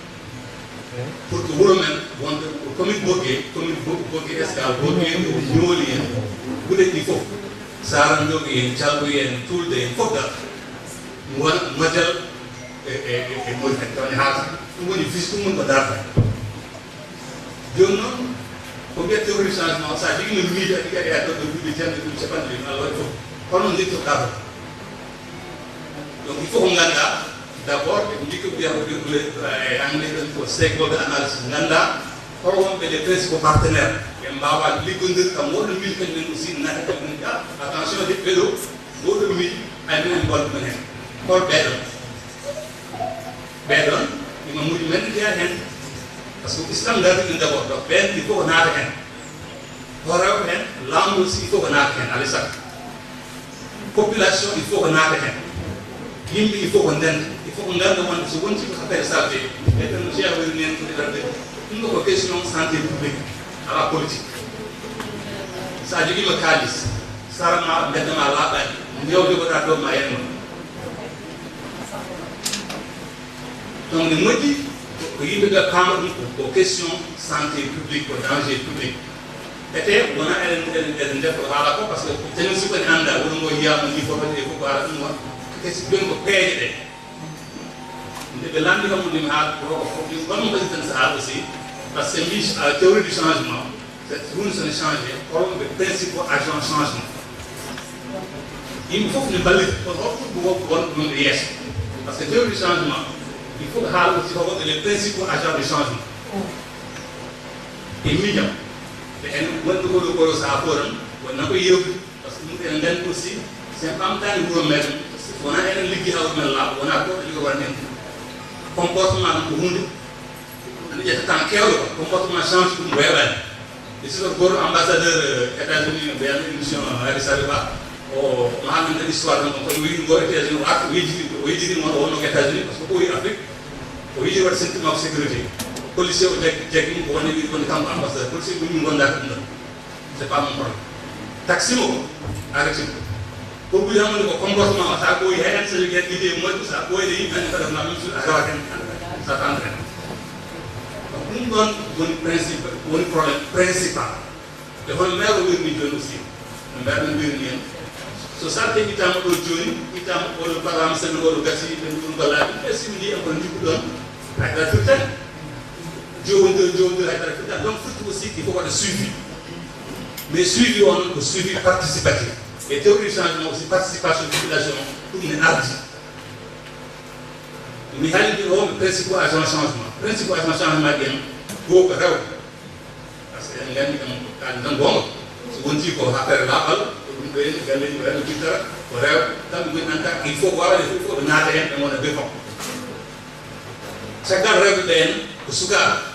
Pour que wuro men wonde ko commune Bogué, commune Bo-, Bogué Escale, Bogué, Ñooli en, guleɗi ɗi fof, Saranjogi en, Calbuy en, Tulde en, fof dal. Wona modèle e, e, e, e Mauritanie, taw ne haata. Ɗum woni fis, ɗum woni ko darta. Jooni noon, ko mbiyat théorie du changement, so a jogino miijo, aɗa yiɗa, aɗa yiɗa ɗo duuɓi teemedde, duuɓi capanɗe joyi, ma waɗi fof. Hono njetto darta? Donc, il faut ko nganndaa, d'abord, ɓe njikki ko wiyata ko ɓe, e anglais ɗon ko stakeholder analysis, nganndaa hol wonɓe les principaux partenaires, ɓe mbaawa liggondirde kam, woɗɗo miijo kañum en aussi, naata kañum en, ah, attention de, ɓeɗo, woɗɗo miijo, ay minen en mballu ɗum heen. Hol ɓeɗon? Ɓeɗon, imamuuji men ne jeyaa heen. Parce que islam darni ɗum d'abord, donc ɓeen il faut ko naata heen. Hoorewɓe heen, laamɗo aussi, il faut ko naata heen, alaa e sago. Population, il faut ko naata heen. Yimɓe, il faut ko ndenda. Il faut ko ngannda wonde so wontii ko affaire salté, e ɓen no Cheikh woni heen, ko ɗiɗaɓɓe. Ɗum ɗo ko question santé publique, alaa politique. So a jogiima kaalis, sara ma, mbedda ma laaɓaani, ndew jogoɗaa ɗo ma en ma. Donc, ne moƴƴi ko, ko yimɓe ɓe paama ɗum ko, ko question santé publique, ko danger public. Ete wona eɗen, eɗen, eɗen ndefa ko haala ko, parce que tenen suka ne annda, woni ngo yiyaama ni fof, e fof ko haala ɗum won. Kesi ɓen ko peeje ɗe. Nde ɓe lanndi kam ɗum haala ko, ko ɗum, kono ɗum tan so haala aussi, parce que mi, euh, théorie du changement, c'est, huunde so ne changé, ko wonɓe principaux agents changement. Yimɓe fof ne mballita, kono holko ɓuri ko won, won, wonɓe yeeso? Parce que théorie du changement, il faut que haala aussi ko wonɓe les principaux agents de changement. E miijam, ɓe en wonɓe koɗo koɗo sahaa fof tan, wonna ko yewtude, parce que ɗum eɗen nganndi aussi, so en ɓamtaani wuro meɗen, wona eɗen liggi haa wuro men laaɓa, wona ko liggorwaɗen en. Comportement ɗum ko huunde, ene ƴetta temps keewɗo, comportement change ɗum weeɓaani. E siɗo goto ambassadeur, euh, États-Unis, mbiyanno émission, euh, Addis Abeba, o, no haalno tan histoire ɗum, kono wii ngo États-Unis, o arti, o yejjiti, o yejjiti mo, o wonno ko États-Unis, parce que o ɓooyi Afrique, o yiɗi waɗ sentir makko sécurité. Policier o jaggi, jaggi mo, ko woni wiide woni kanko ambassadeur. Policier ko min gonda ko ɗum ɗon. C'est pas mon problème. Taxi mo, arrêté mo. Ko ɓuri hamude ko comportement o, sa ɓooyi heen, so jogii idée moƴƴo, sa ɓooyde yimɓe, hannde mbaɗa ma même chose, a rewat heen, ça t'entraîne. Donc, ɗum ɗon woni principe, woni problème principal. E hono maire o wirini jooni aussi, no mbaɗen wirini en. So salte ittama ɗo jooni, ittama oɗo programme, semaine oɗo gasi, ɓe ɗum gollade, ɓe simi ndi en kono jikku ɗon, hay dara firtani. Jowondir, jowondir, hay dara firtani. Donc, firti aussi, il faut waɗa suivi. Mais suivi on ko suivi participatif. E théorie changement aussi, participation population, ɗum ne ardi. Mi haalii wonɓe principaux agents changement. Principe o asma changement ɗi en ko ko rew. Parce que en nganndi kam kaali tan goonga, so wonti ko affaire laaɓal, ko ɗum ɗo en galleeji ko en pittara ko rew. Kamɓe ngoni en tan il faut waawde fof fof ɓe naata heen ɓe ngona be fam. Caggal rewɓe ɓe en ko sukaaɓe.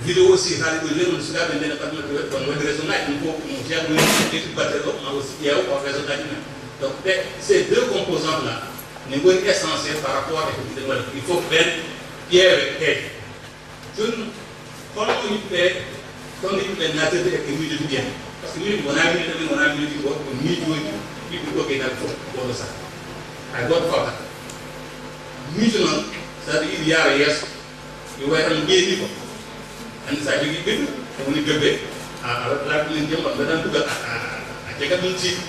Vidéo aussi haali ɗo joni on sukaaɓe nden ɓatmata ɓe kon waɗi raison ngaji ɗum fof mo jeeɗo ɗum ƴetti battere ɗo ma aussi ƴeew o raison ngaji men. Donc ɓe ces deux composantes là ne ngoni essentiel par rapport e ko mbiɗen waɗa il faut ɓen ƴeewe heeƴe. Jooni holno yimɓe holno yimɓe natirde e miijoji mbiyen? Parce que miijoji wona miijoji amin wona miijoji goto ko miijooji ɓiɓɓe ɗo gaynaɓe fof oɗo saaha. Hay goto fawtata. Miijo noon, saɗa yiɗi yaara yeeso, yo wayi tan ƴeewi ko. Anndi sa jogii ɓiɗɗo, ko woni bébé, a alaɗa ɗum jom mbaɗa ɗum dugal a jegat ɗum tiiɗi.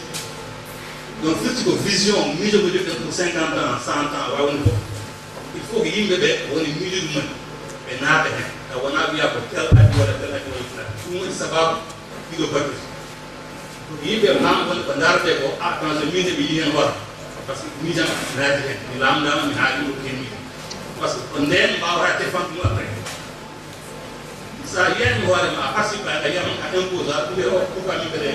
Donc firti ko vision miijo mo jogiɗen pour cinquante ans cent ans wawa woni fof. Il faut ko yimɓe ɓe woni miijo ɗum woni ɓe naata heen taw wona wiya ko tel addi walla tel addi walla tel addi ɗum woni sababu ɗiɗo baɗɗude. Yimɓe paam woni ko ndaarete ko a tan so miijo ɓe yii heen hoore parce que miijan naati heen mi laamdaama mi haali ɗum heen miijo parce que ko ndeen mbaawata tefan ɗum après. Sa yiyani hoore ma a participe a yiyama a impose a ɗuɓe o pourquoi min mbeɗe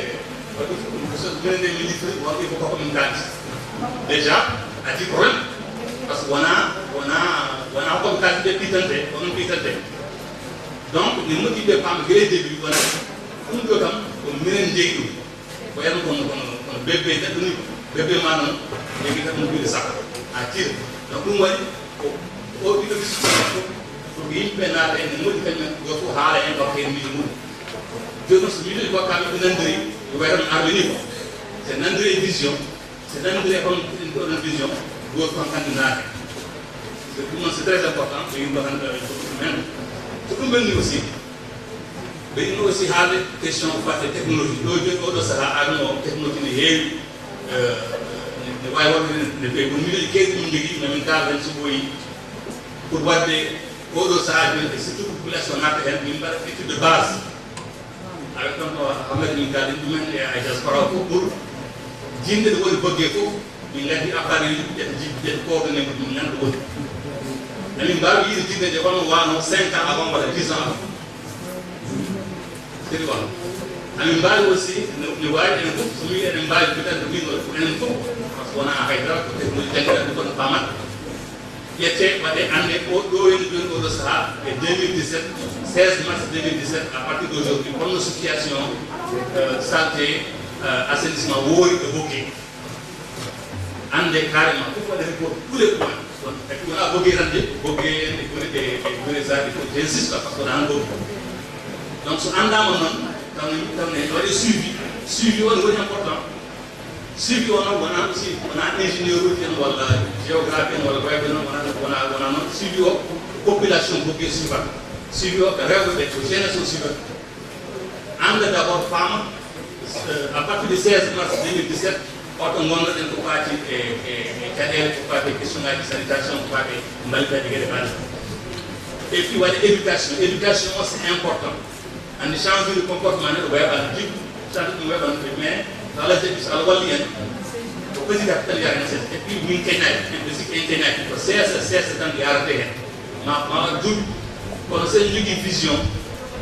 waɗi fof ɗum so minen nde min littiri wonɓe ko koko min kaalis déjà a di problème parce que wona wona wona hokkoɓe kaalis ɓe ɓittante onon ɓittante. Donc min moƴƴi ɓe paama gere début wona ɗum ɗo kam ko minen jeyi ɗum. Ko en kono kono kono bébé tan ɗum bébé ma noon jogui tan mo wiide sappo a tira. Donc ɗum waɗi ko o ɗiɗo biskuɗo ko yimɓe naata en ne moƴƴi kañum en goto fof haala en wakka en miijo mum. Jooni noon so miijoji gokkaɓe ɓe nandiri ko way tan arɓe ni ko se nandiri e vision se nandiri e hono ɗin ɗoɗon vision goto tan kandi naata. Ɗum noon c'est très important ko yimɓe tan men ko ɗum men ni aussi. Ɓe ino aussi haalde question ko fate technologie ɗo joni oɗo saha aduna o technologie ne heewi ne wawi wonde ne fewi kono miɗoji kewɗi ɗum jogui nomin kaala hen so ɓooyi pour wadde oɗo saha joni e surtout population natta hen min mbaɗa étude de base avec ɗon ko hamed min kaali ɗumen e a diaspora fof pour jinde ɗo woni bogge fof. Min ngaddi appareil uji ɓiɗɗen jibbiɗen coordonné mo ɗum nan ɗo woni. Emin mbaawi yiide jibbeje hono wano cinq ans avant walla dix ans avant. Seri wano amin mbaawi aussi ne waawi enen fof so wi enen mbaawi bidande min o enen fof parce que wona haydara ko technologie janngiɗa ɗum kono pamat. Ƴette waɗe annde o ɗo en joni oɗo saha e deux mille dix-sept seize mars deux mille dix-sept à partir d'aujourd'hui holno situation salté assainissement woori e bogge. Annde carrément fof waɗa report tous les points. Ɗon e ɗum wona bogge tan de bogge en e gure ɗe e gure saji fof j'insiste parce que wona han bogge. Donc so anndama noon taw taw ne waɗe suivi suivi on woni important. Suivi o noon wona aussi wona ingénieur uji en walla géographie en walla wayɓe noon wona wona wona noon suivi o population bogge suivata suivi o ko rewɓe ɓe ko jeunesse o suivata. Annda d' abord faama à partir du seize mars deux mille dix-sept oto ngonnoɗen ko faati e e e caɗeele ko faati e question ngaji sanitation ko faati e mbalitaji gueɗe mbaɗe. Et puis waɗa éducation éducation o c'est important. Andi changement de comportement ne ɗo weeɓano jikku changement ɗum weeɓano ɓe mais so allah jaɓi so allah walli en ko président tan yaaren sen et puis min keñaaki en ɓe sikki en keñaaki ko seesa seesa tan yarate hen ma ma waɗ duuɓi. Kono sen jogui vision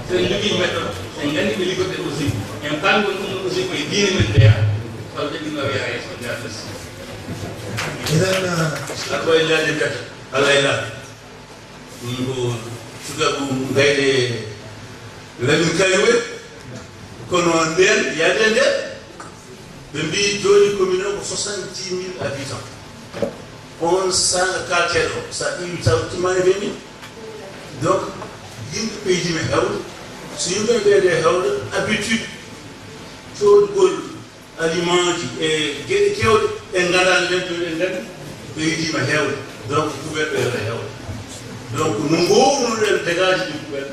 sen jogui méthode sen gandi ɓe liggoɗen aussi en paami woni ɗum aussi koye diine men ndeya. Walla ɓe ɗum wiya yeeso ndeya merci. Idan aɗa wawi laaje kadi allah e laaɓi. Ɗum ko sukaɓe mum gayde lamin kayowe. Kono nden yaade nden ɓe mbi joni commune o ko soixante dix mille habitants. On sanga kalteɗo sa ƴeewi taw timmani vingt mille. Donc yimɓe ɓeydima hewde so yimɓe ɓeyde hewde habitude codgol aliment ji e geɗe kewɗe en gandani nden to en gandi ɓeydima hewde. Donc couvert ɓeyda hewde donc no gowrunoɗen dégage ɗi couvert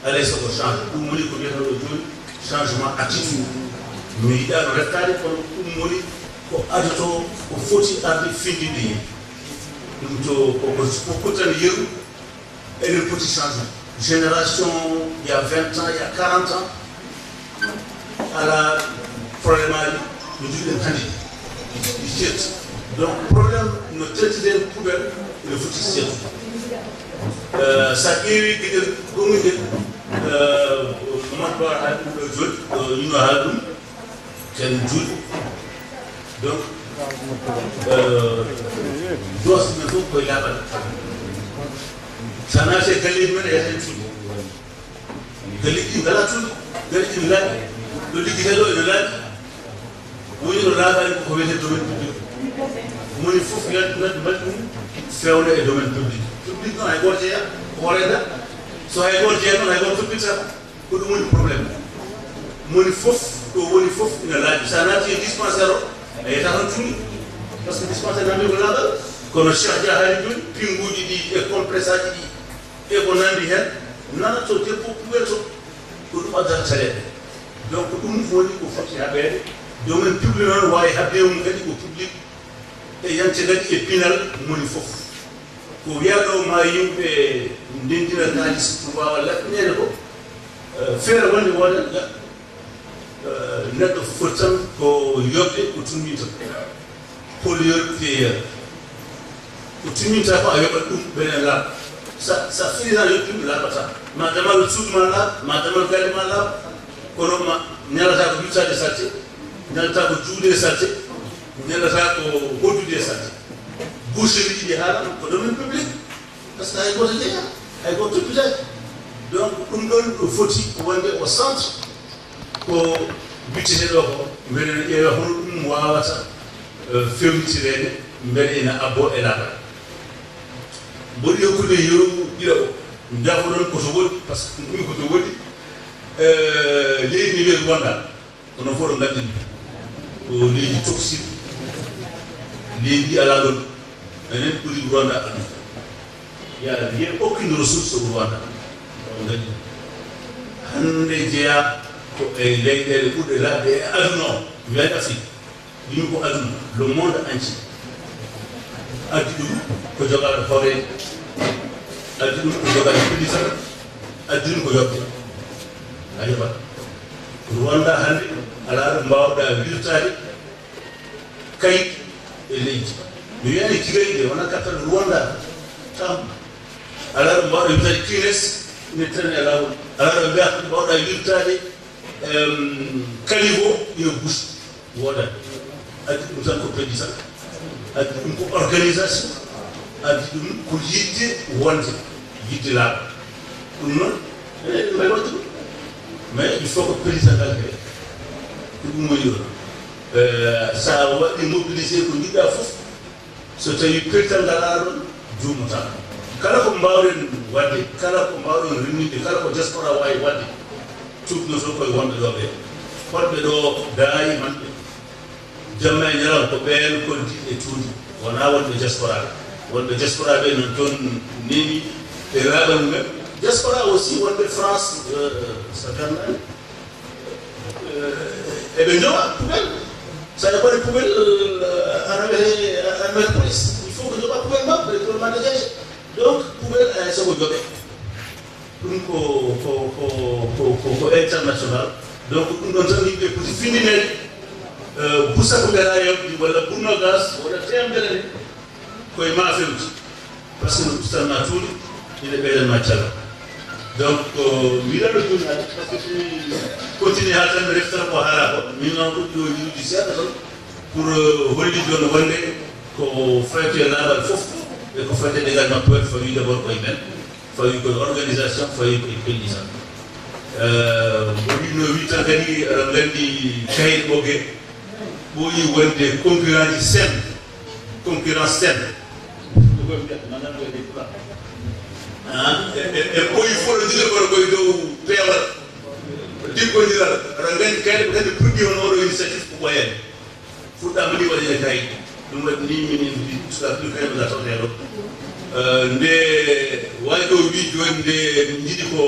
alay sago change ɗum woni ko wiyata ɗo joni changement attitude. Mi yiɗano reftade kono ɗum woni ko adoto ko foti arde findinde yimɓe. Ɗum to koko ko kuttani yeru. Enen poti changement génération il y a vingt ans il y a quarante ans ala problème aji no jogiɗen hande ɗi certi. Donc problème no tentiden poubelle ene foti certi. Eh, so a ƴeewi geɗel ɗum nde, eh, Mamadou Ba haali ɗum ɗo joni, ɗo yino haali ɗum, ken juuɗe. Donc, eh, doosɗe men fof koye laaɓal. So a naati e galleeji men, a yiyat heen cuuɗi. Galleeji ɗi ngalaa cuuɗi, galleeji ɗi laaɓi. Ɗo liggetee ɗo ene laaɓi. Woni ɗo laaɓaani ko ko wiyetee domaine public. Moni fof yaltinat mbaɗi ɗum fewna e domaine public. Public noon hay gooto jeyaa, ko horeede. So hay gooto jeyaa noon, hay gooto toppitata. Ko ɗum woni problème. Moni fof, ɗo woni fof ina laaɓi. So a naati e dispensaire o, a yiyata toon cuuɗi. Parce que dispensaire nan ko laaɓal. Kono Cheikh Dia haali jooni, pinnguuji ɗi e compressaaji ɗi e ko nanndi heen, nana to debbo puwel to, ko ɗum addata caɗeele. Donc, ko ɗum woni ko foti haɓeede. Domaine public noon waawi haɓde mum kadi ko public e yante kadi e pinal moni fof. Ko wiyaa ɗo ma yimɓe ndenndina kaalis pour waawa laɓɓineede ko, eh, feere wonde wooda, eh, neɗɗo foti tan ko yoɓde ko tumminta ko. Pollueur payeur. Ko timminta ko a yoɓat ɗum, ɓenen laaɓa. Sa, sa fini tan yoɓi ɗum, laaɓata. Ma damal suudu ma laaɓ, ma damal galle ma laaɓ. Kono ma, nelata ko wirtaade salte, nelata ko juude salte, nelata ko hoddude salte. Boucherie ɗi haala ko domaine public. Parce que hay gooto jeyaa, hay gooto toppitaaki. Donc, ɗum ɗon ɗo foti wonde au centre. Ko wittete ɗo ko, mbeɗen ƴeewa hono ɗum waawata, eh, fewnitireede, mbele ina abboo e laaɓal. Mboɗo yokkude yeru ɗiɗaɓo, njaafo-ɗon ko to woɗɗi, par ce que ɗum ko to woɗɗi, eh, leydi ndi wiyee Rwanda, onon fof oɗon nganndi ɗum. Ko leydi toxique, leydi ndi alaa ɗon. Enen ɓuri Rwanda aduna. Il y a rien, aucune ressource au Rwanda. On a dit. Hannde jeyaa ko e leyɗeele ɓurɗe laaɓde e aduna o, mi wiyaani Afrique, ɗum ko aduna, le monde entier. Addi ɗum ko jogaaɗo hooreejo, addi ɗum ko jogaaɗo pellital, addi ɗum ko yoɓde. A yoɓat. Rwanda hannde alaa ɗo mbaawɗaa wirtaade kayit e leydi. Mi wiyaani Kigali de, wonaa kattal Rwanda. Tam. Alaa ɗo mbaawɗaa wirtaade Kines, ine traîne e laawol. Alaa ɗo mbiyaa ko mbaawɗaa wirtaade, em, caniveau, ine buusi. Woodaani. Addi ɗum tan ko pellital. Addi ɗum ko organisation. Addi ɗum ko yiɗde wonde. Yiɗde laaɓa. Ɗum noon, eɗen mbaɗi waɗde ɗum. Mais il faut que pellital ngal heewa. Ko ɗum woni ɗo. Eh, so a waɗi mobilisé ko njiɗɗaa fof, so tawii pellital ngal alaa ɗoon, juumataa. Kala ko mbaawɗen waɗde, kala ko mbaawɗen renninde, kala ko diaspora waawi waɗde, tuugnoto koye wonɓe ɗo ɓee. Fotɓe ɗo daayiman ɓe. Jamma e ñalawma ko ɓeen kolti e tuundi. Wonaa wonɓe diaspora ɓe. Wonɓe diaspora ɓe noon toon nemi e laaɓal mumen. Diaspora aussi wonɓe France, euh, so darnaani. Euh, eɓe njoɓa poubelle. So a ƴeewi poubelle, euh, ana wiyetee, ana wiyetee police. Il faut ko njoɓa poubelle maɓɓe, pour ma dégager. Donc, poubelle, eh, so ko joɓe. Ɗum ko, ko, ko, ko, ko, ko international. Donc, ɗum ɗon tan yimɓe poti finndinede, eh, busa ko mbiyata yawdi, walla burnogas, walla teemedere ni, koye ma fewti. Par ce que no ustan ma tuundi, ina ɓeydan ma caggal. Donc, ko mbiɗa ɗo jooni hannde, par ce que so mi continue haa tan mi reftata ko haalaa ko, min noon ɗum ɗo yiɗude seeɗa tan, pour, eh, hollude jooni wonde ko fayti e laaɓal fof, e ko fayti e dégagement poubelle, fawii d'abord koye men. Fawi ko organisation, fawi ko pellital. Eh, mboɗo yiɗno wiide tan kadi, aɗa nganndi kayit ɓoggee ɓooyi wonde concurrent ji saine, concurrence saine. Ko koye mbiyata, maanaam ko e Pulaar. Ah, e, e, e ɓooyi fof no njogii kono koye dow peewal, jikkondiral. Aɗa nganndi kayit ɓe kadi produit hono oɗo initiative ko ɓooyaani. Fuɗɗaama ni waɗi e kayit. Ɗum waɗi ni minen mbiɗi sukaaɓe ɗum kayit ɓe ngartotee ɗo. Eh, nde waawi ɗo wii jooni nde min njiɗi ko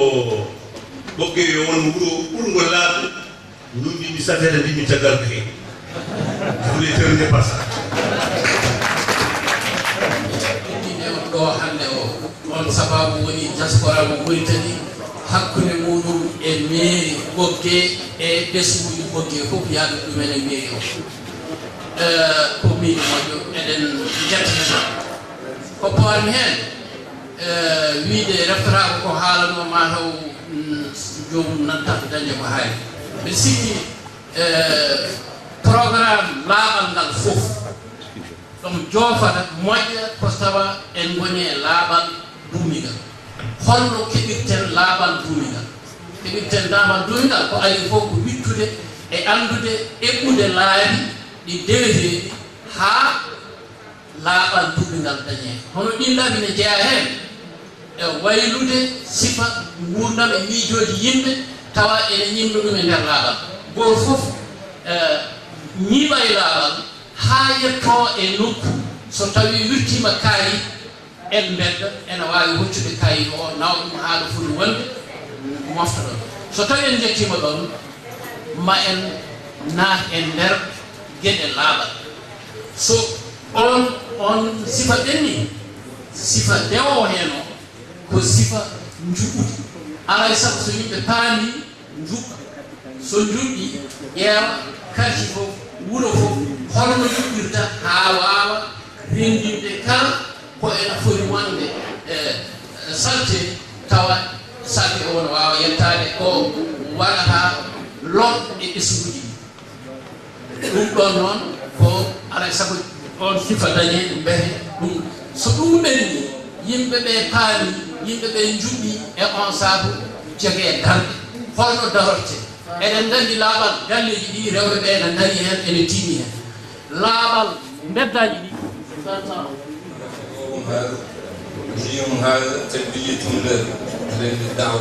ɓoggee yo won wuro ɓurngol laaɓde. Min mbiimi safeede mbiimi caggal ko heen. Je voulais terminer par ça. Ɗo hannde o. On sababu woni diaspora mo Mauritanie hakkunde muɗum e mairie Ɓoggee e ɓesnguuji Ɓoggee fof yaadu ɗumen e mairie o. Eh, ko miijo moƴƴo, eɗen njettata. Ko pawarmi heen, Eh, wiide reftotaako ko haalanoo, ma taw, mm, joomum nanta dañde ko haali. Mbiɗa sikki, eh, programme laaɓal ngal fof ɗum joofata moƴƴa ko tawa en ngoni e laaɓal duumingal. Holno keɓirten laaɓal duumingal? Keɓirten laaɓal duumingal ko adii fof ko wittude e anndude eɓɓude laabi ɗi deweteeɗi haa laaɓal duumingal dañee. Hono ɗiin laabi ne jeyaa heen e waylude sifa nguurndam e miijooji yimɓe, tawa ene ñiiɓna ɗum e nder laaɓal. Gooto fof, eh, ñiiɓa e laaɓal haa yettoo e nokku, so tawii wirtiima kaayi en mbedda, ene waawi hoccude kaayi o, nawa ɗum haa ɗo foti wonde, mofta ɗon. So tawii en njettiima ɗon, ma en naat e nder geɗe laaɓal. So on, on sifa ɓenni, sifa dewo heen o, ko sifa njuɓɓudi. Alaa e sago so yimɓe paami njuɓɓa. So njuɓɓi, ƴeewa quartier fof, wuro fof, holno njuɓɓirta haa waawa renndinde kala ko ena foti wonde, eh, salte, tawa salte o no waawa yettaade ko waɗata lon e ɓesnguuji ɗi. Ɗum ɗoon noon ko alaa e sago oon sifa dañee mbete ɗum. So ɗum ɓenni, yimɓe ɓe paami, yimɓe ɓe njuɓɓi e oon sabu jogee darnde. Holno darotte? Eɗen nganndi laaɓal galleeji ɗi rewɓe ɓe ene ndarii heen, ene tiimi heen. Laaɓal mbeddaaji ɗi. Jiyum haaga tedduji tumde nden daaw.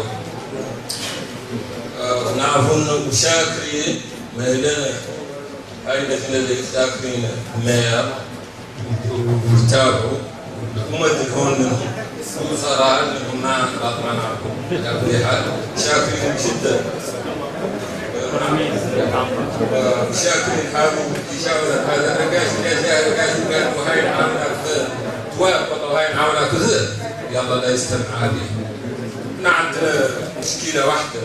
Naafun u shakri me dene ay define de shakri ne meya. Taabo. Umati hon su sara ne ma ba mana ko. Ya bi hal shakri jiddan. Shakri hal. Inshallah hada ragash ya ragash kan ko hay amna. Tuwa ko to hay awla ko. Yalla la yastan adi. Na andna mushkila wahda.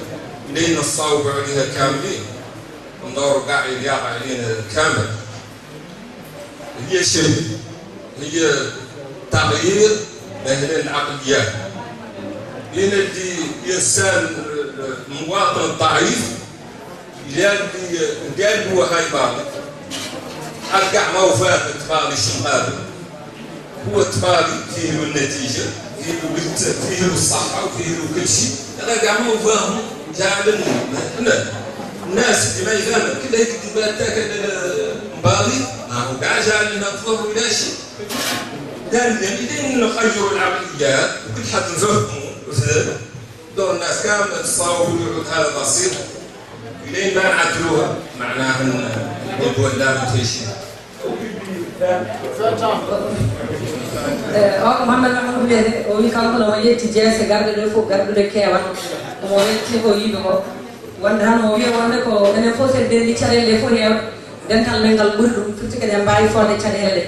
Lin nasawba alina kamilin. Ndor ga'i yaqa alina kamil. Hiya shay. Hiya taghyir. Ahli al-aqliyat. Lin di insan muwatin da'if. Lin di, lin di wa hay ba. Arga ma wa fa tbali shimqad. هو تبالي فيه له النتيجة، فيه له الت-، فيه له الصحة وفيه له كل شيء. هذا كاع ما هو فاهم، جاهل. لا. الناس اللي ما يفهموا، كل هيك ديباتات كذا مبالي، ما هو كاع جاهل، ما فهموا لا شيء. دار يعني لين نغيروا العقليات، وكل حد نفهموا، مثلًا، دور الناس كاملة تصاوب ويقعد هذا بسيط. لين ما نعدلوها، معناها ن-، نبدو لا ما فيش. Eh, o ko Mouhamed Mahamadou Wiyete, o wi kanko no yetti jeese garɗe ɗo fof, garɗude keewal. Omo yetti o yiɓe ko. Wonde hano o wiya wonde ko enen fof sen ndenndi caɗeele ɗe fof heewa. Dental men ngal ɓuri ɗum, firti kadi en mbaawi fodde caɗeele ɗe.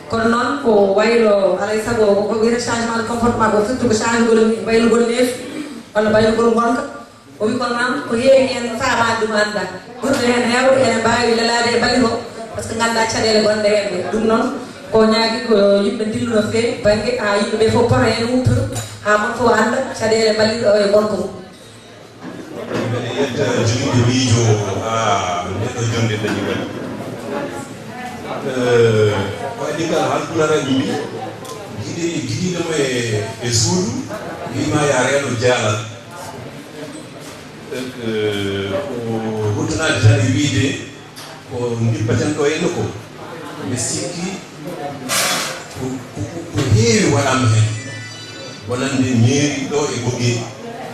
Kono noon ko waylo, alay sago ko wiyata changement de comportement ko firti ko changegol waylugol neesu walla baylugol ngonka. O wi kono noon ko heewi heen faamaade ɗum annda. Ɓurɓe heen heewɓe ene mbaawi lelaade e bali ko, par ce que ngannda caɗeele gonɗe heen ɗe. Ɗum noon ko ñaagi ko yimɓe ndillu no feewi bannge haa yimɓe ɓe fof pota heen humpito haa mon fof annda caɗeele bali ɗo e gonka mum. Mbeɗa yetta jogiiɗo miijo haa ndeɗo jonde dañi waɗi. Eh, waɗi kala haalpulaar en mbi, giɗi-, giɗiiɗo mo e, e suudu, wima ya reeno jaalal. Eh, ko huttanaade tan e wiide, ko ndippaten ɗo henno ko, mbe sikki ko, ko, ko, ko heewi waɗaama heen. Wonande mairie ɗo e Bogué,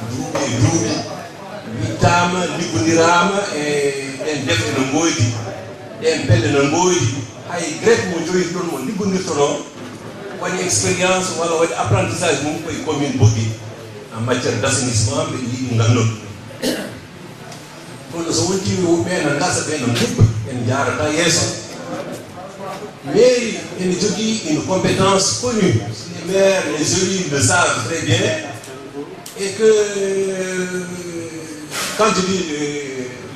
duuɓi e duuɓi, wittaama, liggondiraama e ɗeen defte no ngoodi, ɗeen pelle no ngoodi. Hay greffe mo joyi toon mo liggondirtonoo, waɗi expérience walla waɗi apprentissage mum koye commune Bogué en matière d'assainissement, mbeɗa yiɗi nganndude. Kono so wontii ɓe no ngasa, ɓe no ndubba, en njaarata yeeso. Mairie ene jogii une compétence connue. Les maires, les élus le savent très bien. Et que, quand je dis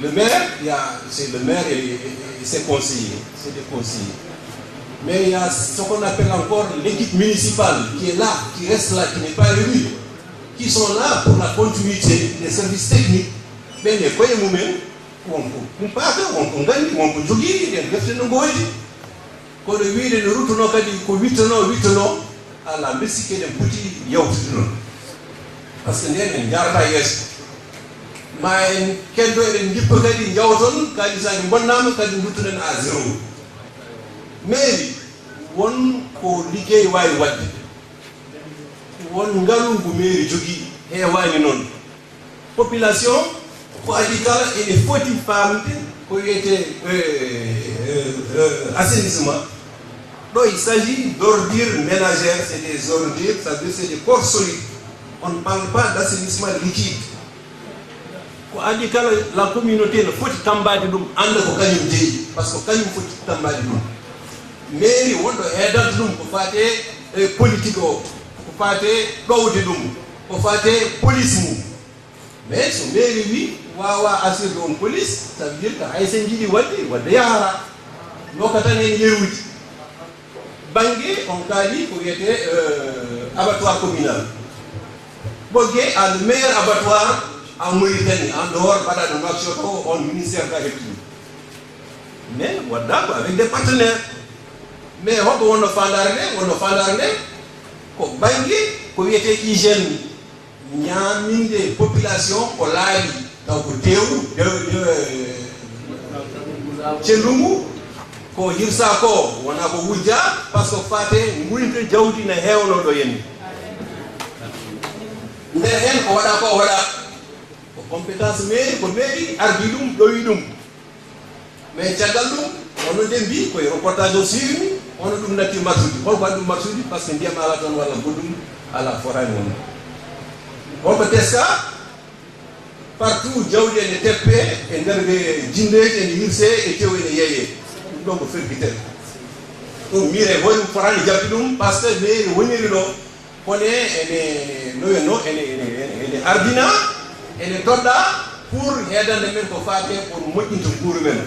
le, le maire, il y a, c'est le maire et, et, et ses conseillers. C'est des conseillers. Mais il y a ce qu'on appelle encore l'équipe municipale qui est là, qui reste là, qui n'est pas élue, qui sont là pour la continuité des services techniques. Ɓen e koye mumen, wonko kumpaaka, wonko nganndi, wonko jogii, ɗen defte no ngoodi. Kono wiide no ruttuno kadi ko wittono, wittono, ala, mbi sikki eɗen poti yawtude noon. Par ce que nden en njaarata yeeso. Ma en keddo eɗen njippa kadi, njawa toon, kaalisaaji mbonnaama, kadi nduttuɗen à zéro. Mairie, won ko liggey waawi waɗde. Won ngalu ngu mairie jogii, heewaani noon. Population, ko adii kala, ene foti faamde ko wiyetee, euh, euh, euh, assainissement. Ɗo, il s'agit d'ordures ménagères, c'est des ordures, ça veut dire c'est des corps solides. On ne parle pas d'assainissement liquide. Ko adii kala, la communauté no foti tammbaade ɗum, annda ko kañum jeyi, par ce que kañum foti tammbaade ɗum. Mairie wonɗo aidante ɗum ko faate e politique o, ko faate ɗowde ɗum, ko faate police mum. Mais so mairie wi waawa assurer on police, ça veut dire que hay so en njiɗi waɗde, waɗde yahara. Nokka tan en yeruuji. Bannge on kaali ko wiyetee, euh, abattoir communal. Ɓoggee a le meilleur abattoir en Mauritanie, en dehors mbaɗa ɗum action to, on ministère ka heɓti ɗum. Mais waɗda ko avec des partenaires. Mais hoɓɓe wonno faandaare nde, wonno faandaare nde ko bannge ko wiyetee hygiène, ñaaminde population ko laaɓi, taw ko teewu, dew-, dew-, cellungu, ko hirsa ko, wona ko wujja, par ce que faate nguyka jawdi ne heewno ɗo henni. Nder heen ko waɗa ko waɗa, ko compétence mairie, ko mairie ardii ɗum, ɗowi ɗum. Mais caggal ɗum, wonno nde mbi, koye reportage o suivimi, wonno ɗum natti marsude. Holko waɗi ɗum marsude? Par ce que ndiyam ala toon walla goɗɗum ala, fotaani wonde. Holko teska? Partout jawdi ene teppe e nder ɓe jindeeji, ene hirse e tew ene yeeye. Ɗum ɗon ko fergitere. Ɗum miire hoore mum fotaani jaɓde ɗum, par ce que mairie woniri ɗo. Kono ene, no wiyanno, ene, ene, ene, ene ardina, ene toɗɗa pour heedande men ko faate pour moƴƴinta nguuru men.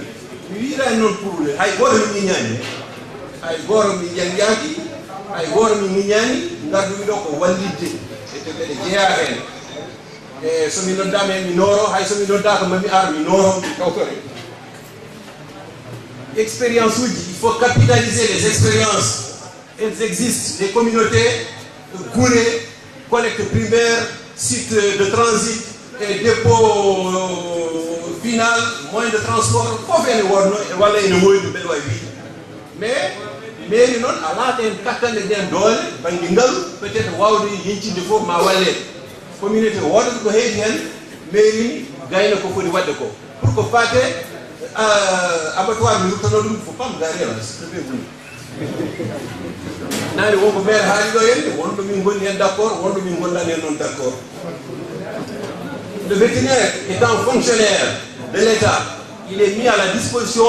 Mi wiiraani noon pour hay gooto min ŋiñaani. Hay gooto min ƴannjaaki, hay gooto min ŋiñaani, ngarduɗo ko wallitde. E to mbeɗa jeyaa heen. E so mi noddaama heen mi nooro, hay so mi noddaaka ma mi ar mi nooro, mi tawtore. Expérience uji, il faut capitaliser les expériences. Elles existent, les communautés, gure, collecte primaire, site de transit, e dépôt, euh, final, moyen de transport, fof ene wonno, walla ene woodi, mbeɗa waawi wiide. Mais mairie noon alaa ɗeen kattanɗe, ɗeen doole, bannge ngalu, peut-être waawde yeñcinde fof ma walle. Communauté wooda ko heedi heen, mairie ni gayna ko foti waɗde ko. Pour ko faate, euh, abattoir mi ruttano ɗum, faut pas me garer là, s'il te plaît, vous. Naane wonko maire haali ɗo henne, wonɗo min ngoni heen d'accord, wonɗo min ngondaani heen noon d'accord. Le vétérinaire étant fonctionnaire de l'État, il est mis à la disposition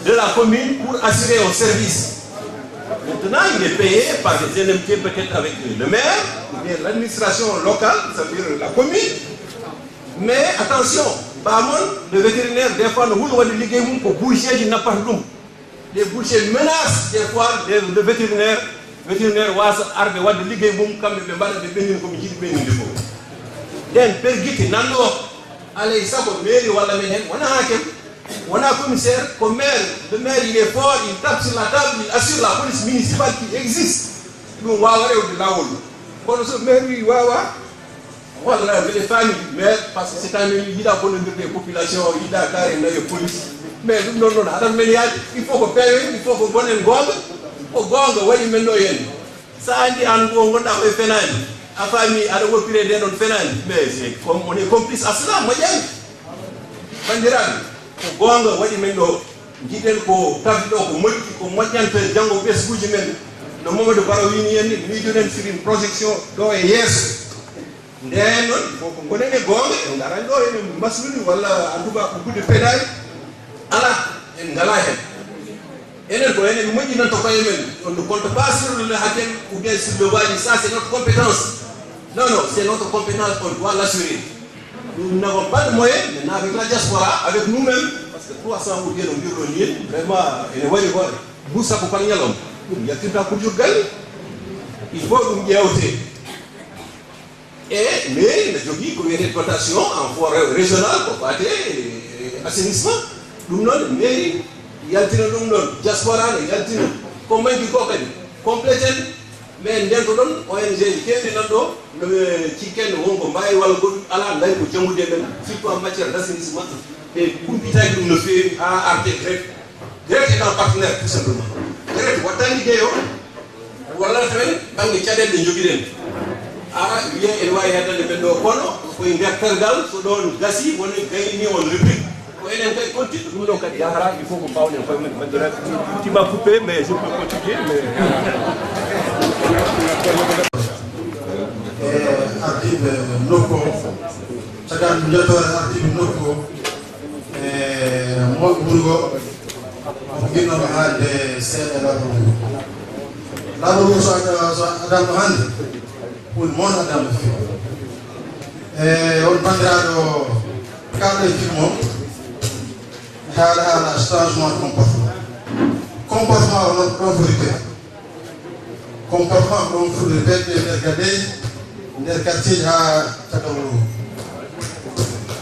de la commune pour assurer un service. Maintenant, il est payé par des indemnités peut-être avec le maire ou bien l'administration locale, c'est-à-dire la commune. Mais attention, bamon, le vétérinaire, des fois, no huulo waɗi liggey mum ko boucheeji nappata ɗum. Les bouchers menacent des fois le, le vétérinaire, vétérinaire waasa arde waɗde liggey mum, kamɓe ɓe mbaɗa, ɓe ɓennin ko ɓe njiɗi ɓenninde ko. Ɗen pergitte nanɗo, alay sago mairie walla men heen, wona hakim, wona commissaire, ko maire. Le maire, il est fort, il tape sur la table, il assure la police municipale qui existe. Ɗum waawa rewde laawol. Kono so maire wi waawa, walla mbiɗa faami, mais parce que c'est un élu, yiɗa bonondirde e population, yiɗa kaare nayo police. Mais ɗum ɗon noon haɗat men yaade, il faut ko peewen, il faut ko gonen goonga, ko goonga waɗi men ɗo heen. Sa anndi aan ngo ngonɗa koye fenaani, a faami aɗa woppire nde ɗon fenaani, mais c'est comme on est complice à cela, moƴƴani. Banndiraaɓe, ko goonga waɗi men ɗo, njiɗen ko tafde ɗo ko moƴƴi, ko moƴƴanta janngo ɓesnguuji men. No Mamadou Baro wini en ni, miijoɗen sur une projection ɗo e yeeso. Ndeen noon, ko, ko ngonen e goonga, en ngaran ɗo enen mbaslude walla en nduga ko gudde penaali. Alaa, en ngalaa heen. Enen ko enen moƴƴinanta koye men. On ne compte pas sur le hakim ou bien sur le wali. Ça, c'est notre compétence. Non, non, c'est notre compétence, on doit l'assurer. Nous n'avons pas de moyens, maintenant avec la diaspora, avec nous-mêmes, parce que trois cents ou bien no mbirɗon ni, vraiment, ene waɗi hoore. Buuɗi sappo par ñalawma. Ɗum yaltinta culture galle. Il faut ɗum ƴeewte. E mairie ne jogii ko wiyetee dotation en fonds régional ko faati e assainissement. Ɗum noon mairie yaltina ɗum ɗoon, diaspora ne yaltina. Ko manki ko kadi compléten. Mais ndento ɗon O N G ji keewɗi nan ɗo, no ɓe cikken wonko mbaawi walla goɗɗum alaa, ndaari ko janngude e men, surtout en matière d'assainissement. Ɓe kumpitaaki ɗum no feewi haa arte direct. Direct est un partenaire, tout simplement. Direct waɗta liggey o, wallata men bannge caɗeele ɗe njogiɗen. Ara wiye ene waawi heddande men ɗo, kono koye nder tergal, so ɗon gasi, woni gayni on rubrique. Ko enen kay konti ɗum ɗo kadi yahara, il faut ko mbawɗen koye men. Mbaɗira tima coupé, mais je peux continuer, mais e ardiiɓe nokku o, caggal nde jottoore ardiiɓe nokku o, e mawɓe wuro ngo, ko nginnooɓe haalde seeɗa e laaɓal ngu. Laaɓal ngu so a-, so adama hannde, woni moon adama feewi. E on banndiraaɗo kaalɗo e film o, haala haala changement de comportement. Comportement o noon ɗon foti kadi. Comportement ko ɗon foti répété nder gadeji, nder quartier ji haa caggal wuro.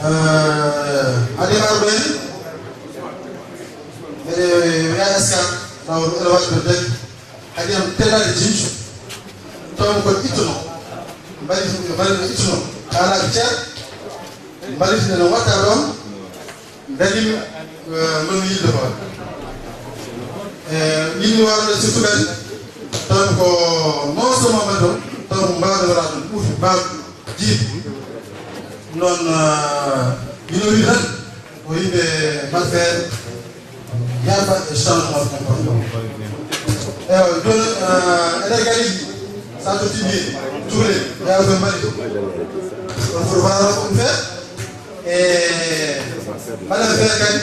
Euh, adi arɓe, mbeɗe wiya Escale, law élevage de bec, kadi am tellade jinju, taw ko ittuno, mbaɗi, mbaɗi ko ittuno, haalaji ceer, mbaɗi no watta ɗon, Mbeɗa yimi, eh, non yidde hoore. Eh, yimmi warde surtout kadi, taw ko non seulement mbaɗi ɗon, taw ko mbaɗo wala ɗum, ɓuufi mbaɗo jiibi. Noon, eh, mino wi tan, ko yimɓe mbaɗ feere, yalta e changement de comportement. Ewa, jooni, eh, enen kadi, sa totti mbiye, cukalel, yaa ko mbaɗi. On foto faala ko ɗum feere. E mbaɗa feere kadi,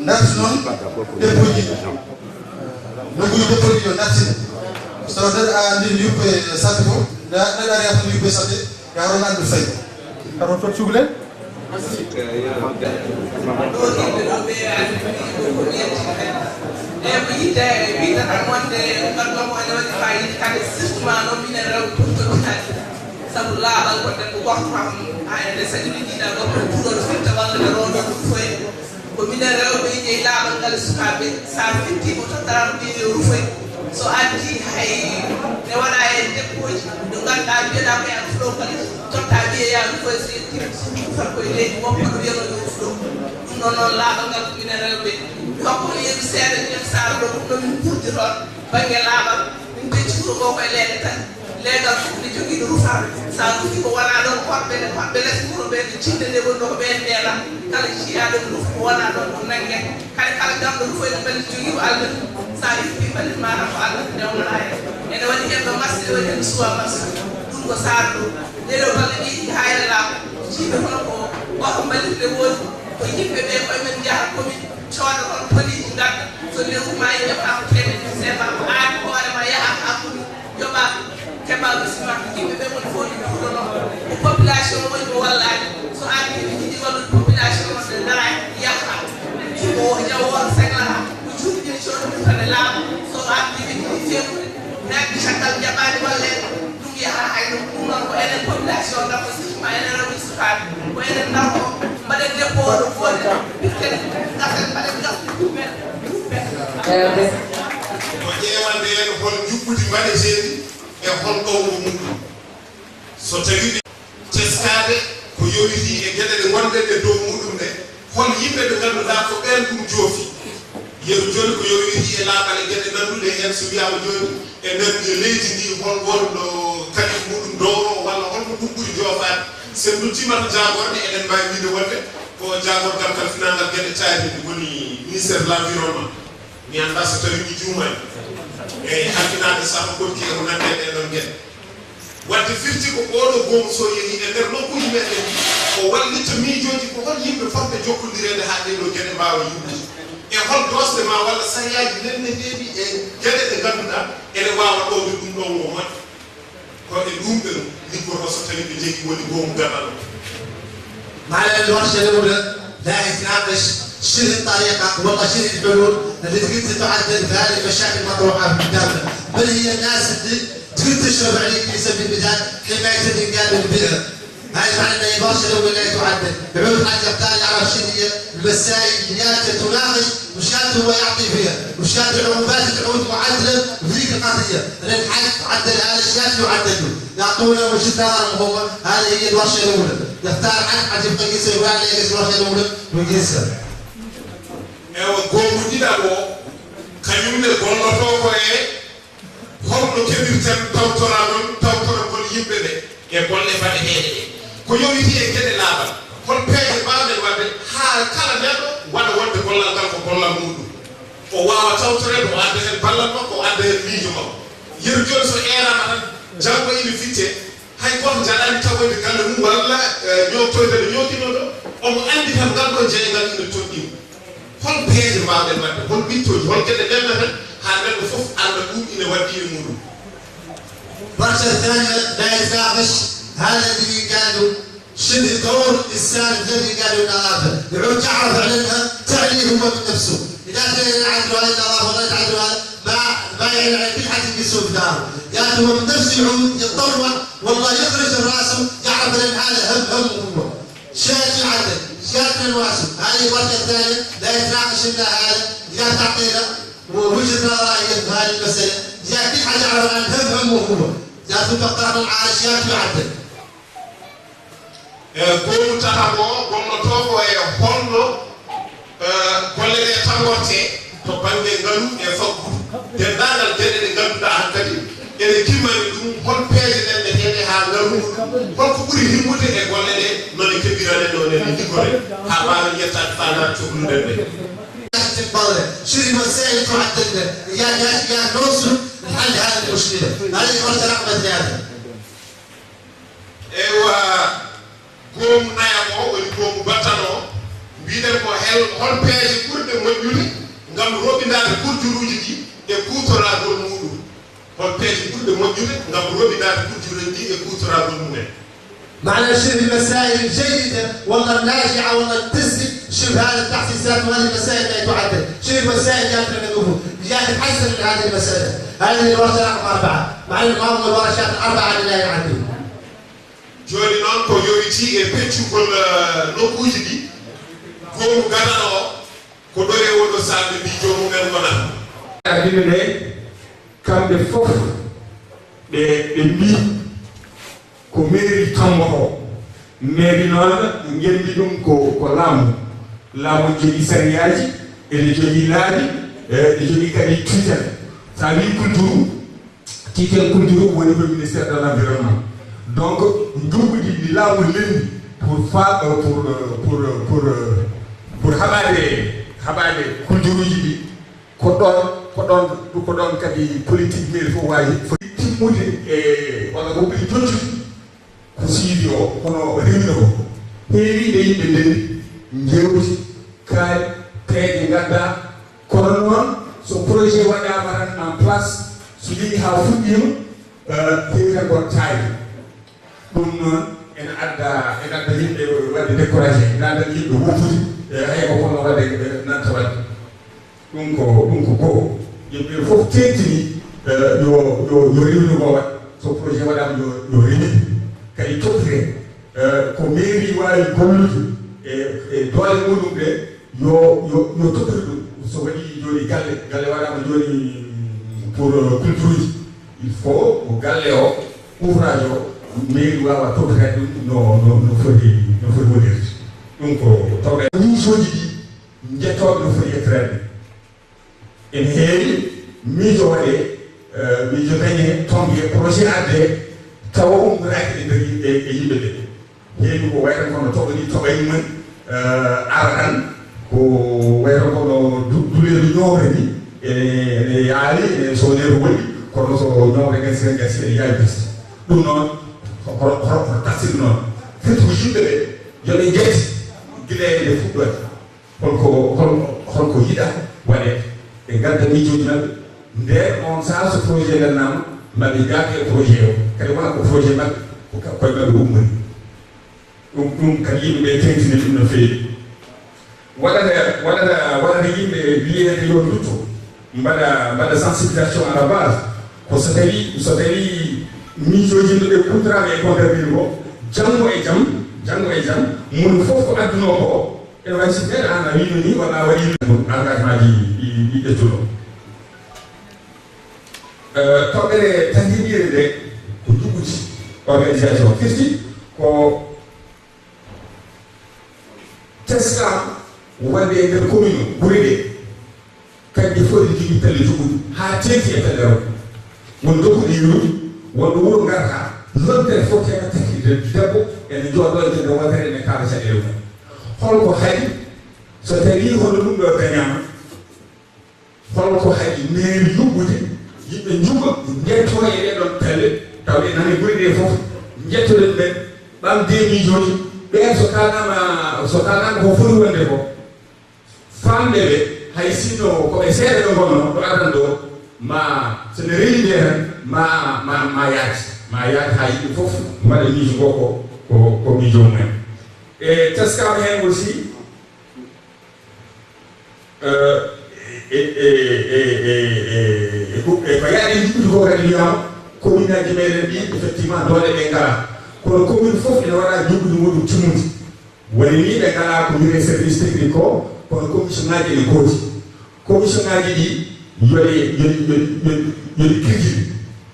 ndarti noon dépôt ji. Nokkuuji dépôt ji yo ndartine. So neɗɗo a anndi yuɓɓe sappo fof, nde neɗɗo ari a foti yuɓɓe sappo, yo a ronat ɗum fayi. Kadi on toon cukalel? Ɗo yimɓe ɗo ɓe ari, ɗo ko yettii kadi. E ko yidde e wiide tan wonde nganndon ko ene waɗi fayida kadi, surtout ma noon minen rewɓe Fuuta Tooñaani. Sabu laaɓal ko debbo gorko kam, haa ene saɗi mi jiidaa gorko e puuɗo no firta walla ɓe roondo ɗum foye. Ko minen rewɓe jeyi laaɓal ngal e sukaaɓe, so a fittiima tottaraama ɓiye yo rufoy. So addi hay ne waɗa heen dépôt ji, ɗo ngannduɗaa mbiyeɗaa ko yaa rufoɗo kala totta ɓiye yaa rufoy, so yettiima so rufat koye leydi woppa ɗo wiyano yo rufoɗo. Ɗum ɗo noon laaɓal ngal ko minen rewɓe. Mi hokka on yeru seeɗa, minen Saara ɗo ɗum ɗo min mburdi toon, bannge laaɓal. Min pecci wuro ngoo koye leeɗe tati. Leegal fof ne jogii ɗo rufaɓe. So a rufi ko wonaa ɗoon, ko hoɗɓe ne, hoɗɓe les wuro ɓee, ɗo jiɗde nde woni ɗo ko ɓeen ndeena. Kala jiyaa ɗo rufi ko wonaa ɗoon, ko nannge. Kala, kala garɗo rufoy ne mbaɗi jogii ko alɗa. So a yoppi mbaɗi maanaam ko alɗa nde wonaa heen. Ene waɗi heen ɗo marché, ene waɗi heen suwa marché. Ɗum ko Saara ɗo. Ɗee ɗo balɗe ɗiɗi haa ene laaɓa. Jiiɓe hono ko oto mbalirde woodi. Ko yimɓe ɓe koye men njaha commune, cooda toon police ngadda. So lewru ma yimɓe fam teemeɗɗe seefa ko aadi hoore ma yaha haa commune. Yoɓa keɓa bisima yimɓe ɓe woni fof ɗi puuɗono. Ko population woni ko wallaade. So aadi yimɓe jiɗi wallude population o ɓe ngara yaha. Ko jawo on segla ko juuɗi ɗin cooda ɗum tan e laamu. So aadi yimɓe jiɗi feewude. Naatde caggal jaɓaani walleede, ɗum yaha hay ɗum. Ɗum noon ko enen population ndarto, surtout enen rewɓe sukaaɓe, ko enen ndarto, mbaɗen dépôt ɗo gootel, bitten, gasen, mbaɗen gasɗe ɗum men. Ko ƴeewande en hol njuɓɓudi mbaɗeteeɗi e hol ɗowgo mum. So tawii ɓe teskaade ko yowitii e geɗe ɗe ngonɗen e dow muɗum ɗe, hol yimɓe ɓe ngannduɗaa ko ɓeen ɗum joofi? Yeru jooni ko yowitii e laaɓal e geɗe nannduɗe heen, so wiyaama jooni e nder leydi ndi, hol wonɗo kañum muɗum dowro walla hol ko ɗum ɓuri joofaade? So en nduttiima to jaagorɗe, eɗen mbaawi wiyde wonde ko jaagorgal kal finaangal geɗe caayri, woni ministère de l'environnement. Mi anndaa so tawii mi juumaani. Eeyi, halfinaade sabu koɗki e ko nanndi e ɗee ɗoon geɗe. Wadde firti ko ooɗoo goomu so yehii e nder nokkuuji meɗen ɗi, o wallitta miijooji ko hol yimɓe fotɓe jokkondireede haa ɗee ɗoo geɗe mbaawa yuɓɓude. E hol doosɗe maa walla sahiyaaji lelneteeɗi e geɗe ɗe ngannduɗaa ene waawa ɗowde ɗum ɗoon mo moƴƴa. Ko e ɗum ɓe liggotoo so tawii ɓe njehii woni goomu gaɗal o. Maɗa anndi hoto Ceerno Moussa Laye Islam Bachir. شنو الطريقة ولا شنو الحلول اللي تقدر تعدل في هذه المشاكل المطروحة في بلداننا؟ من هي الناس اللي تقدر تشرف عليك في سبيل المثال حماية الإنجاب والبيئة؟ هاي معناتها برشا لو لا تعدل. يعود حاجة ثانية على شنو هي المسائل اللي ياتي تناقش وشات هو يعطي فيها وشات العقوبات تعود معدلة في ذيك القضية. لأن حاجة تعدل هذا الشات يعدل له. يعطونا وجهة نظرهم هم. هذه هي الورشة الأولى. يختار حد حد يبقى يقيسه يقول عليه يقيس الورشة الأولى ويقيسها. Ewa, goomu ɗiɗaɓo, kañum ne gollotoo ko e holno keɓirten tawtoranon, tawtoragol yimɓe ɓe e golle baɗeteeɗe ɗe. Ko yowitii e geɗe laaɓal, hol peeje mbaawɗen waɗde haa kala neɗɗo waɗa wonde gollal ngal ko gollal muuɗum? O waawa tawtoreede, o adda heen ballal makko, o adda heen miijo makko. Yeru jooni so eeraama tan, janngo ina fitte, hay gooto jaɗaani tawoyde galle mum walla ñooftoyde no ñootinoo ɗo, omo anndi tan ngal ɗoo jeeyngal ina toɗɗii mo. Hol peeje mbaawɗen waɗde, hol wittooji, hol geɗe ndenndaten haa neɗɗo fof annda ɗum ina waɗɗii e muuɗum? الورشة الثانية لا يتناقش هذا اللي قالوا شنو دور الإنسان الذي قالوا النظافة. يعود يعرف على أنها تعني هو من نفسه. إذا كان يعدل على النظافة ولا يتعدل على ما ما يعني على كل حد يقيسه بداره. يعني هو من نفسه يعود يتطوع والله يخرج راسه يعرف أن هذا هم هم هو. شاك يعدل، شاك من واسع. هذه الورشة الثانية لا يتناقش إلا هذا. إذا تعطينا وجهة نظر هي في هذه المسألة. إذا كل حد يعرف أن هم هم هو. إذا تطبق العالم شاك يعدل. E goomu tataɓo o gollotoo ko e holno golle ɗe tanngortee to bannge ngalu e faggudu, denndaangal geɗe ɗe ngannduɗaa hankadi ene kimmani ɗum, hol peeje ɗenɗeteeɗe haa ngalu muɗum, holko ɓuri himmude e golle ɗe, no ɗe keɓiranee, no ɗe liggoren haa mbaawen yettaade faa naata cokluɗen ɗe. شنو الوسائل تعدل؟ يا يا يا نوصل لحل هذه المشكلة. هذه الورشة رقم ثلاثة. Ewa, goomu nayaɓo o woni goomu battano o, mbiɗen ko hel hol peeje ɓurɗe moƴƴude ngam roɓindaade kurjuruuji ɗi e kuutoraagol muuɗum? Hol peeje ɓurɗe moƴƴude ngam roɓindaade kurjuruuji ɗi e kuutoraagol mum en? معنى شنو المسائل الجيدة ولا الناجعة ولا تسلك شنو هذه التحسيسات وهذه المسائل لا تعدل؟ شنو الوسائل اللي يمكن أن نقول اللي يتحسن من هذه المسألة؟ هذه الورشة رقم أربعة. معنى ما هو الورشات الأربعة اللي لا يعدل. Jooni noon ko yowitii e peccugol nokkuuji ɗi, goomu gadano o ko ɗo e oɗo saami mbi joomum en wonat. Ardine nde kamɓe fof ɓe ɓe mbi ko mairie tamboto, mairie noon ngenndi ɗum ko ko laamu, laamu jogii sariyaaji, ene jogii laabi, ene jogii kadi tutelle. So a wii kulturu, tutelle kulturu woni ko ministère de l' environnement. Donc njuɓɓudi ndi laamu lelni pour fa pour pour pour pour haɓaade haɓaade kulturuuji ɗi. Ko ɗoon ko ɗoon ko ɗoon kadi politique mairie fof waawi foti timmude e walla ko ɓuri jottude ko suivi o, kono rewino ko heewi nde yimɓe ndenndi, njeewti, kaari, peeje ngaddaa. Kono noon so projet waɗaama tan en place, so yehii haa fuɗɗiima, heewi tan ko taari. Ɗum noon ene adda ene adda yimɓe waɗde découragé, ene adda yimɓe woppude, hay ko kono waɗde nanta waɗde. Ɗum ko ɗum ko goo. Yimɓe fof teeŋtini yo yo yo rewnu ngoo waɗ, so projet waɗaama yo yo rewide. Kadi toppitee ko mairie waawi gollude e e doole muɗum ɗe, yo yo yo toppito ɗum. So waɗii jooni galle, galle waɗaama jooni pour culture uji, il faut ko galle o, ouvrage o, mairie waawa toppitaade ɗum no no no foti no foti wonirde. Ɗum ko tawɓe miijooji ɗi njettooɓe no foti yettoreede. Ene heewi miijo waɗee, miijo dañee, toŋngee, projet addee, tawa ummoraaki e nder e yimɓe ɓee. Heewi ko wayata kono toɓo ni toɓay mumen ara tan ko wayata kono duleeru ñoowre ni ene yaali ene soneeru woni kono so ñoowre gasi tan gasi ene yaawi gasi. Ɗum noon hoto taxir noon firti ko yimɓe ɓe yoɓe jeeti gila e nde fuɗɗoy. Holko holko holko yiɗa waɗe ɓe ngadda miijooji maɓɓe. Nden on saha so projet lannama maɓe jaake e projet o kadi wona ko projet maɓɓe ko koye maɓɓe ummori. Ɗum ɗum kadi yimɓe ɓe teŋtini ɗum no feewi. Waɗata, waɗata, waɗata yimɓe wiyeede yo ndutto, mbaɗa, mbaɗa sensibilisation à la base. Ko so tawi, so tawi miijooji no ɓe kuutoraama e compte mille ko, janngo e jam, janngo e jam, moni fof ko addunoo ko, ene wayi si neɗɗo aan a wiino ni, walla a waɗi engagement ji ɗi, ɗi ƴettuno. Eh, toɓɓere taginiire nde ko njuɓɓudi organisation firti ko teskaama wonde e nder commune o, gure ɗe, kadi fof ɗe njogii pelle juɓɓuɗe haa teeŋti e pelle rewɓe. Won dokkuɗo yeru, wonɗo wuro ngarata, yontere fof teeŋa tati de-, debbo ene jooɗoo e nder wontere ene kaala caɗeele mum. Holko haɗi so tawii hono ɗum ɗo dañaama? Holko haɗi mairie yuɓɓude yimɓe njuɓɓa, njettoo e ɗee ɗoon pelle, taw ɓe nani gure ɗee fof, njettoɗen ɓe, ɓamde miijooji, ɓeen so kaalnaama, so kaalnaama ko foti wonde ko, faamde ɓe, hay sinno ko ɓe seeɗa ɓe ngonnoo ɗo adan ɗo, ma so ne rewi nde tan, ma, ma, ma yaaj, ma yaaj haa yimɓe fof mbaɗa miijo ngo ko, ko, ko miijo mumen. E teskaama heen aussi, eh, e, e, e, e, e, e ko, e ko yaaɗi njuɓɓudi ko kadi wiyaama, commune aji meɗen ɗi, effectivement, doole ɗe ngalaa. Kono commune fof ene waɗa njuɓɓudi muɗum timmundi. Woni ni ɓe ngalaa ko wiyetee service technique ko, kono commission ŋaaji ene ngoodi. Commission ŋaaji ɗi yo ɗe, yo ɗe, yo ɗe, yo ɗe, yo ɗe kirjini.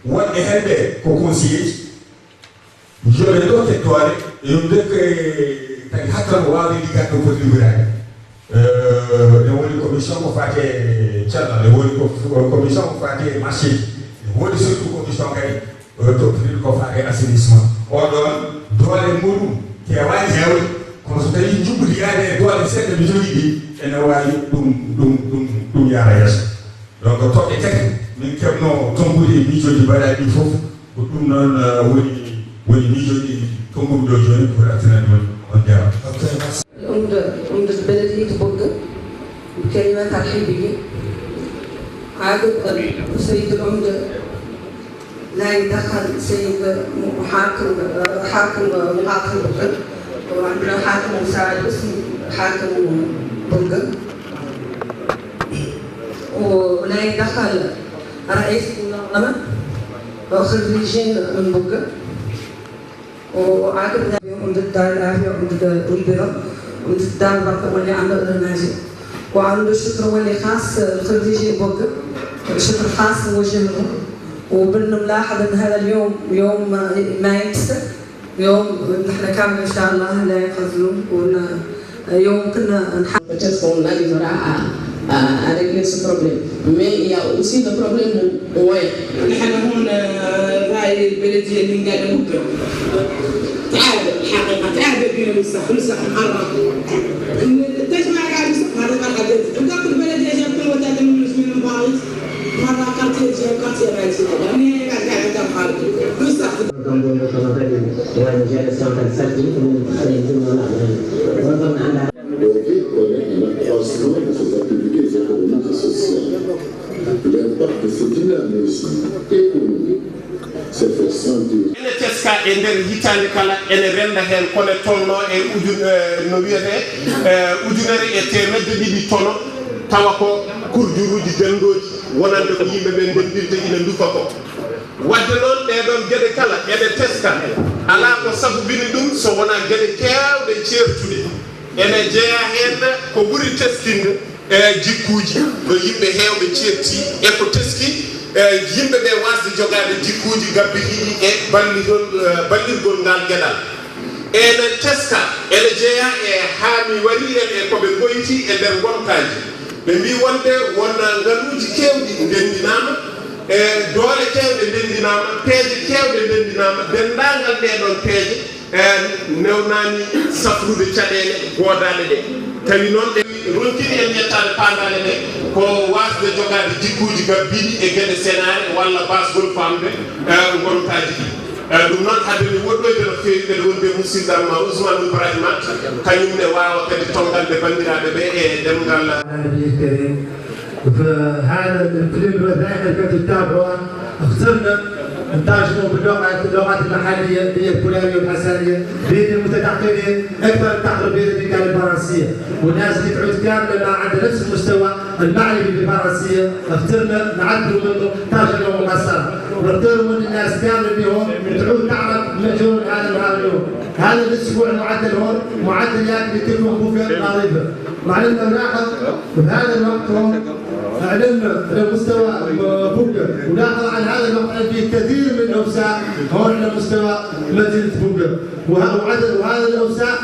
Wonɓe heen ɓe ko conseiller ji, yo ɓe dokke doole, yo ndokku kadi hakkil ko waawde liggaade ɗo foti liggorade. Eh, ne woni commission ko faati e cellal, ne woni ko, ko commission ko faati e marché ji, ne woni surtout commission kadi, eh, toppitooɗo ko faati e assainissement. O ɗoon, doole muɗum keewaani heewde, kono so tawii njuɓɓudi yaade e doole seeɗa ɓe njogii ɗi, ene waawi ɗum, ɗum, ɗum, ɗum yaara yeeso. Donc, toɓɓe tati min keɓno tonkude e miijooji mbaɗaaɗi ɗi fof, ko ɗum noon, eh, woni, woni miijooji ɗi tonkuɗo ɗo jooni pour artinande on, on jaaraama. Ok, merci. Umda, umda belediye to Bogga, kay ma tarhibi gi. Haaga, eh, Sayyid Umda, nayi dakhal Sayyid mu-, hakim, eh, hakim, eh, muhakim Bogga. Wa andana hakim musaid, hakim Bogga. وناي دخل رئيس المنظمة وخريجين من بوكا. وعاقبنا بهم ومدد دار العافية ومدد الأمبرا ومدد دار البركة واللي عنده الرماجي. وعنده شكر واللي خاص الخريجين بوكا، شكر خاص موجه لهم. وبالملاحظ أن هذا اليوم يوم ما ينسى، يوم نحن كامل إن شاء الله لا يخزون ون-، يوم كنا نحب. Peut-être qu'on arrivera à, à, à régler ce problème. Mais il y a aussi le problème de moyens. نحن هون، آه، هاي البلدية اللي قاعدة مدة. تعادل، الحقيقة، تعادل بين الوسخ، الوسخ معرض. التجمع قاعد يسخ، هذا قاعد يسخ. وقت البلدية جابت الوتاد من المسلمين البايظ. مرة قالت لي جاي، قالت يا بنتي، يعني بعد قاعد أنت خالد. الوسخ. Ɗo fof on est en accroissement de ces activités économiques et sociales. L'impact de ce dynamisme économique se fait sentir. Ene teska e nder hitaande kala, ene rennda heen kole tolnoo e ujun-, e no wiyetee, e ujunere e teemedde ɗiɗi tono, tawa ko kurjuruuji ganndooji wonande ko yimɓe ɓe ndenndirta ina ndufa ko. Waɗde noon, ɗee ɗoon geɗe kala eɗe teska, alaa ko sabubini ɗum so wonaa geɗe keewɗe ceertuɗe. Ene jeyaa heen ko ɓuri teskinde, e jikkuuji, no yimɓe heewɓe ceetti e ko teski, e yimɓe ɓe waasde jogaade jikkuuji gabbitiiɗi e ballitol, e ballirgol ngaal geɗal. Ene teska, ene jeyaa e haa mi warii en e ko ɓe ngoyti e nder ngonkaaji. Ɓe mbii wonde won ngaluuji keewɗi ndenndinaama, e doole keewɗe ndenndinaama, peeje keewɗe ndenndinaama, denndaangal ɗee ɗoon peeje, e newnaani safrude caɗeele goodaaɗe ɗe. Tawi noon ɗe ronkini en yettaade paandaale ɗe ko waasde jogaade jikkuuji gabbiiɗi e geɗe senaare walla baasgol faamde, e, ngonkaaji ɗi. E, ɗum noon, hade mi woɗɗoyde no feewi, mbeɗa wondi e musidɗo am Ousmane Ibrahima, kañum ne waawa kadi tonngande banndiraaɓe ɓe e ɗemngal. فهذا الفيلم ذاك الكتاب اخترنا نتاجهم باللغة، اللغات المحلية، اللي هي الفولارية والحسانية، بين المتدخلين أكثر التقرب إلى البلدان الفرنسية، والناس اللي تعود كاملة ما عندها نفس المستوى المعرفي بالفرنسية، اخترنا نعدلوا منه ترجمة مقصرة، ونختاروا من الناس كاملة اللي هم تعود تعرف مجهول هذا النهار اليوم. هذا الأسبوع المعدل هون معدل ياكل تكون بوكا نظيفة. مع أنه لاحظ في هذا الوقت هون أعلنا على مستوى بوكا، ولاحظ عن هذا الوقت أن في كثير من الأوساخ هون على مستوى مدينة بوكا، وه-، وعدد، وهذا الأوساخ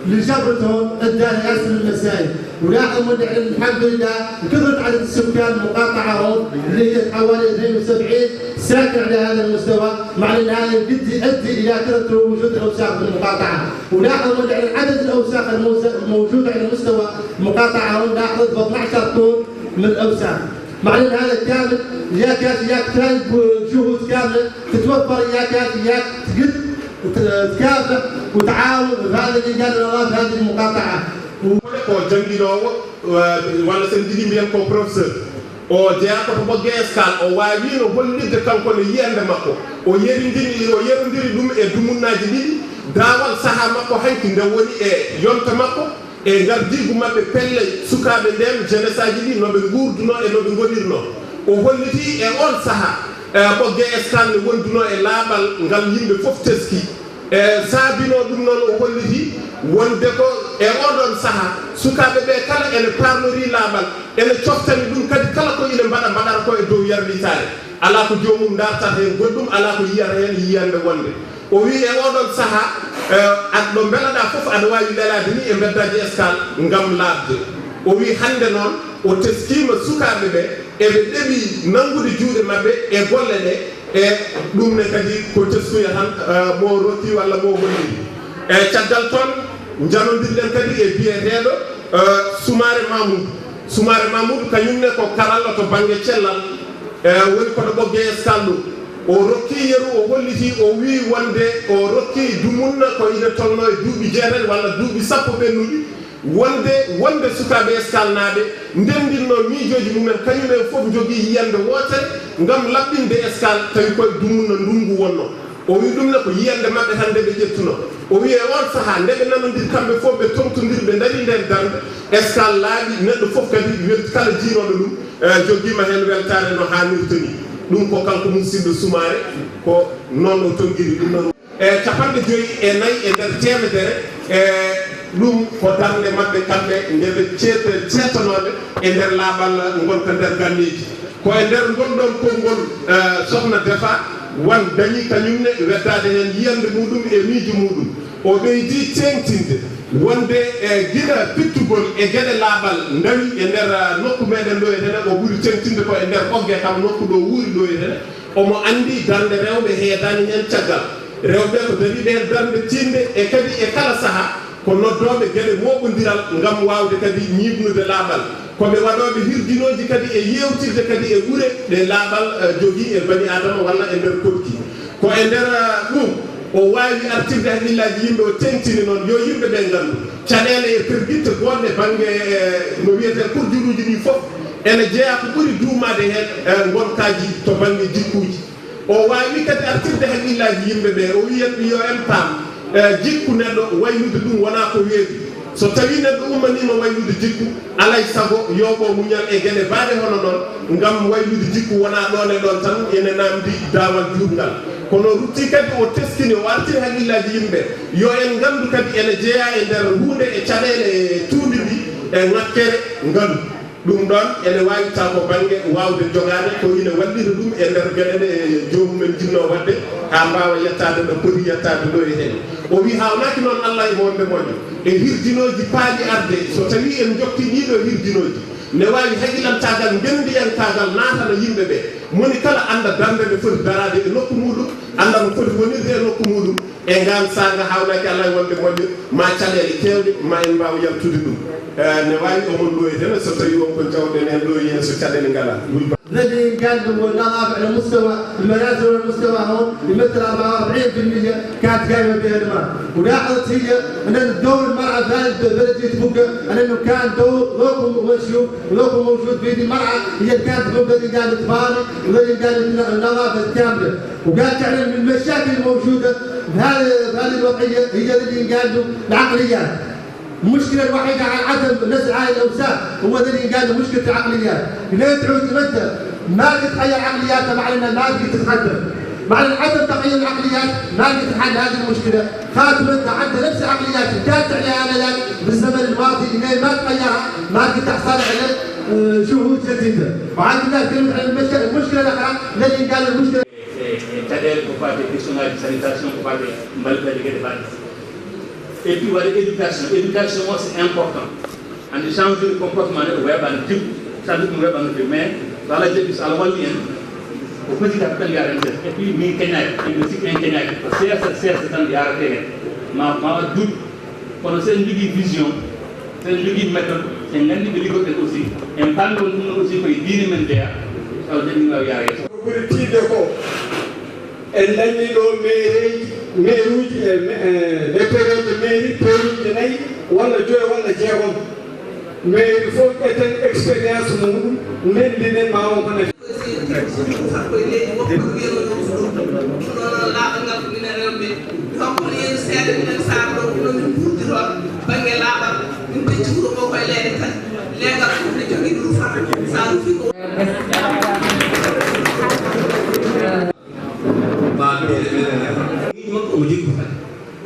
اللي جبرت هون أدى لياسر المسائل. ولاحظ من الحمد لله كثرة عدد السكان المقاطعة هون اللي هي حوالي اثنين وسبعين ساكن على هذا المستوى، مع أن هذا قد يؤدي إلى كثرة وجود الأوساخ في المقاطعة. ولاحظ من عدد الأوساخ الموز-، الموجودة على مستوى المقاطعة هون، لاحظ اثنعش طن من الأوساخ. مع أن هذا كامل يا كافي يا كتايب جهود كاملة تتوفر يا كافي يا تقد وت-، تكافح وتعاون هذا اللي قال الله في هذه المقاطعة. Ko jannginoowo, eh, walla so en njiɗi mbiyen ko professeur. O jeyaa ko to Ɓoggee Escale, o waawino hollitde kanko ne yiyannde makko. O yerindini, o yerondiri ɗum e dumunnaaji ɗiɗi, daawal sahaa makko hanki nde woni e yonta makko, e ngardiigu maɓɓe pelle sukaaɓe ndeen, jeunesse aji ɗi, no ɓe nguurdunoo e no ɓe ngonirnoo. O hollitii e oon sahaa, eh, Ɓoggee Escale ne wondunoo e laaɓal ngal yimɓe fof teskii. E saabinoo ɗum noon, o holliti wonde ko e oɗon sahaa, sukaaɓe ɓe kala ene parlori laaɓal, ene coftani ɗum kadi kala ko ine mbaɗa, mbaɗata ko e dow yarlitaare. Alaa ko joomum ndaartata heen goɗɗum, alaa ko yiyata heen yiyannde wonde. O wii e oɗon sahaa, e, aɗa ɗo mbelaɗaa fof aɗa waawi lelaade ni e mbeddaaji Escale ngam laaɓde. O wii hannde noon o teskiima sukaaɓe ɓe, eɓe ɗeɓi nanngude juuɗe maɓɓe e golle ɗe, e ɗum ne kadi ko teskuya tan, eh, mo rokki walla mo holli. E caggal toon, njanondirɗen kadi e biyeteeɗo, eh, Sumaare Mamoudou. Sumaare Mamoudou kañum ne ko karalla to bannge cellal, eh, woni koto Ɓoggee Escale ɗo. O rokki yeru, o holliti, o wii wonde o rokki dumunna ko ine tolnoo e duuɓi jeetati walla duuɓi sappo ɓennuɗi, wonde, wonde sukaaɓe Escale naaɓe ndenndinnoo miijooji mumen, kañum en fof njogii yiyannde wootere ngam laɓɓinde Escale, tawi koye dumunna ndunngu wonnoo. O wii ɗum ne ko yiyannde maɓɓe tan nde ɓe ƴettunoo. O wii e oon sahaa, nde ɓe nanondiri kamɓe fof, ɓe toŋtondiri, ɓe ndarii ndeen darnde, Escale laaɓi, neɗɗo fof kadi welti, kala jiinooɗo ɗum, eh, joggiima heen weltaare no haanirta ni. Ɗum ko kanko musidɗo Sumaare, ko noon o tonngiri ɗum noon. E capanɗe joyi e nayi e nder teemedere, e ɗum ko darnde maɓɓe kamɓe nde ɓe ceet-, ceetanooɓe e nder laaɓal ngonka nder ganneeji. Ko e nder ngol ɗoon konngol, e, Sokhna Defa Wan dañi kañum ne weddaade heen yiyannde muɗum e miijo muɗum. O ɓeydi teeŋtinde wonde, e, gila pittugol e geɗe laaɓal ndawi e nder, e, nokku meɗen ɗo e hene, o ɓuri teeŋtinde ko e nder Ɓoggee kam nokku ɗo wuuri ɗo e hene. Omo anndi darnde rewɓe heedaani heen caggal. Rewɓe ko dariiɓe heen darnde tiiɗnde, e kadi e kala sahaa ko noddooɓe geɗe mooɓondiral ngam waawde kadi ñiiɓnude laaɓal. Ko ɓe waɗooɓe hirjinooji kadi e yeewtirde kadi e ɓure ɗe laaɓal, eh, jogii e bani Aadama walla e nder koɗki. Ko e nder, eh, ɗum o waawi artirde hakkillaaji yimɓe, o teeŋtini noon yo yimɓe ɓe nganndu caɗeele e pergitte goɗɗe bannge, eh, no wiyetee kurjuruuji ɗi fof. Ene jeyaa ko ɓuri duumaade heen, eh, ngonkaaji to bannge jikkuuji. O waawi kadi artirde hakkillaaji yimɓe ɓe, o wiyat ɓe yo en paam, eh, jikku neɗɗo waylude ɗum wonaa ko weeɓi. So tawii neɗɗo ummaniima waylude jikku, alay sago yooɓoo muñal e geɗe baaɗe hono ɗoon, ngam waylude jikku wonaa ɗoon e ɗoon tan, ene naamndi daawal juutngal. Kono o ruttii kadi o teskini, o artiri hakkillaaji yimɓe, yo en nganndu kadi ene jeyaa e nder huunde e caɗeele e tuundi ndi e ŋakkere ngalu. Ɗum ɗoon ene waawi taw ko bannge waawde jogaade ko ine wallita ɗum e nder geɗe ɗe joomum en njiɗnoo waɗde haa mbaawa yettaade ɗo poti yettaade ɗo e heen. O wii haawnaaki noon Allah e wonde moƴƴo e hirjinooji paaɗi arde, so tawii en njokki ɗiiɗoo hirjinooji, ne waawi haqilantaagal ngenndiyankaagal naatana yimɓe ɓe, moni kala annda darnde nde foti daraade e nokku muuɗum, annda no foti wonirde e nokku muuɗum. E ngaan saanga haawnaaki Allah e wonde moƴƴo, ma caɗeele keewɗe, ma en mbaaw yaltude ɗum. Eh, ne waawi omon ɗo e hene, so tawii on ko jawɗen en ɗo e yeeso caɗeele ngalaa. Wulba. الذي قال له نظافة على مستوى المنازل والمستوى هون يمثل أربعة وأربعين بالمية كانت قايمة بها المرأة. ولاحظت هي أن دور المرأة في هذه البلدية تبقى أنه كان دور لكم وشيوخ ولكم موجود في المرأة، هي اللي كانت تقوم بالإنجاز الطبي والإنجاز النظافة الكاملة. وقالت تعلن من المشاكل الموجودة في هذه في هذه الوضعية هي الإنجاز العقليات. المشكلة الوحيدة على عدم نزع هاي الأوساخ هو الذي قال مشكلة العقليات. لين تعود مدة ما تتغير عقلياتها، مع أن ما تقدر تتقدم. مع أن عدم تغيير العقليات ما تتحل هذه المشكلة. خاتمة عندها نفس العقليات اللي كانت عليها آنذاك بالزمن الماضي، اللي ما تغيرها، ما تقدر تحصل على آه، جهود جديدة. وعندنا كلمة عن المشكلة، المشكلة الأخرى الذي قال المشكلة. E caɗeele ko faati e question ngaji sanitation, ko faati e mballeteeje geɗe baɗɗe. Et puis waɗa éducation, éducation o c'est important. Andi changement de comportement ne weeɓa no jikku, changement weeɓa no jikku, mais so ala jaɓi, so ala walli en, ko foti ka tan yaaren. Et puis min keñaaki, en ɓe sikki en keñaaki, ko seesa seesa tan yaarate hen. Ma ma waɗ duuɓi. Kono so en njogii vision, so en njogii méthode, so en nganndi ɓe liggoɗen aussi, en paami won ɗum ɗon aussi koye diine men jeyaa, taw dañi waawi yaara yeeso. Ko ɓuri tiiɗde ko, en dañii ɗo mairie, mairie uji e me-, e, e pereeje mairie, peruuji nayi walla joyi walla jeegom. Mairie fof ƴetten expérience muɗum, ndenndinen ma won ko nafi. Kono noon laaɓal ngal ko minen rewɓe. Donc kono yen seeɗa minen Saara ɗo, kono min mburdi toon bannge laaɓal, min pecci wuro ngo koye leeɗe tati. Leegal fof ne jogii ɗum faa, sa rufi ko. Miijo makko omo jogii ko fati.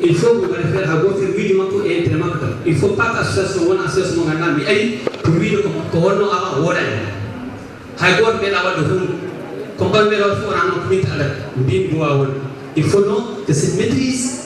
Il faut ko mbaɗa feere haa gooto feere miijo makko e intérêt makko tan. Il faut pas que association wona association mo ngannduɗaa mi ari pour wiide ko, ko wonno awa wooɗani. Hay gooto meeɗaa waɗde huunde. Ko mbaɗ meeɗaa waɗde fof wonaa noon ko min tan adata. Mbimi ɗum waawa wonde. Il faut non que se maîtrise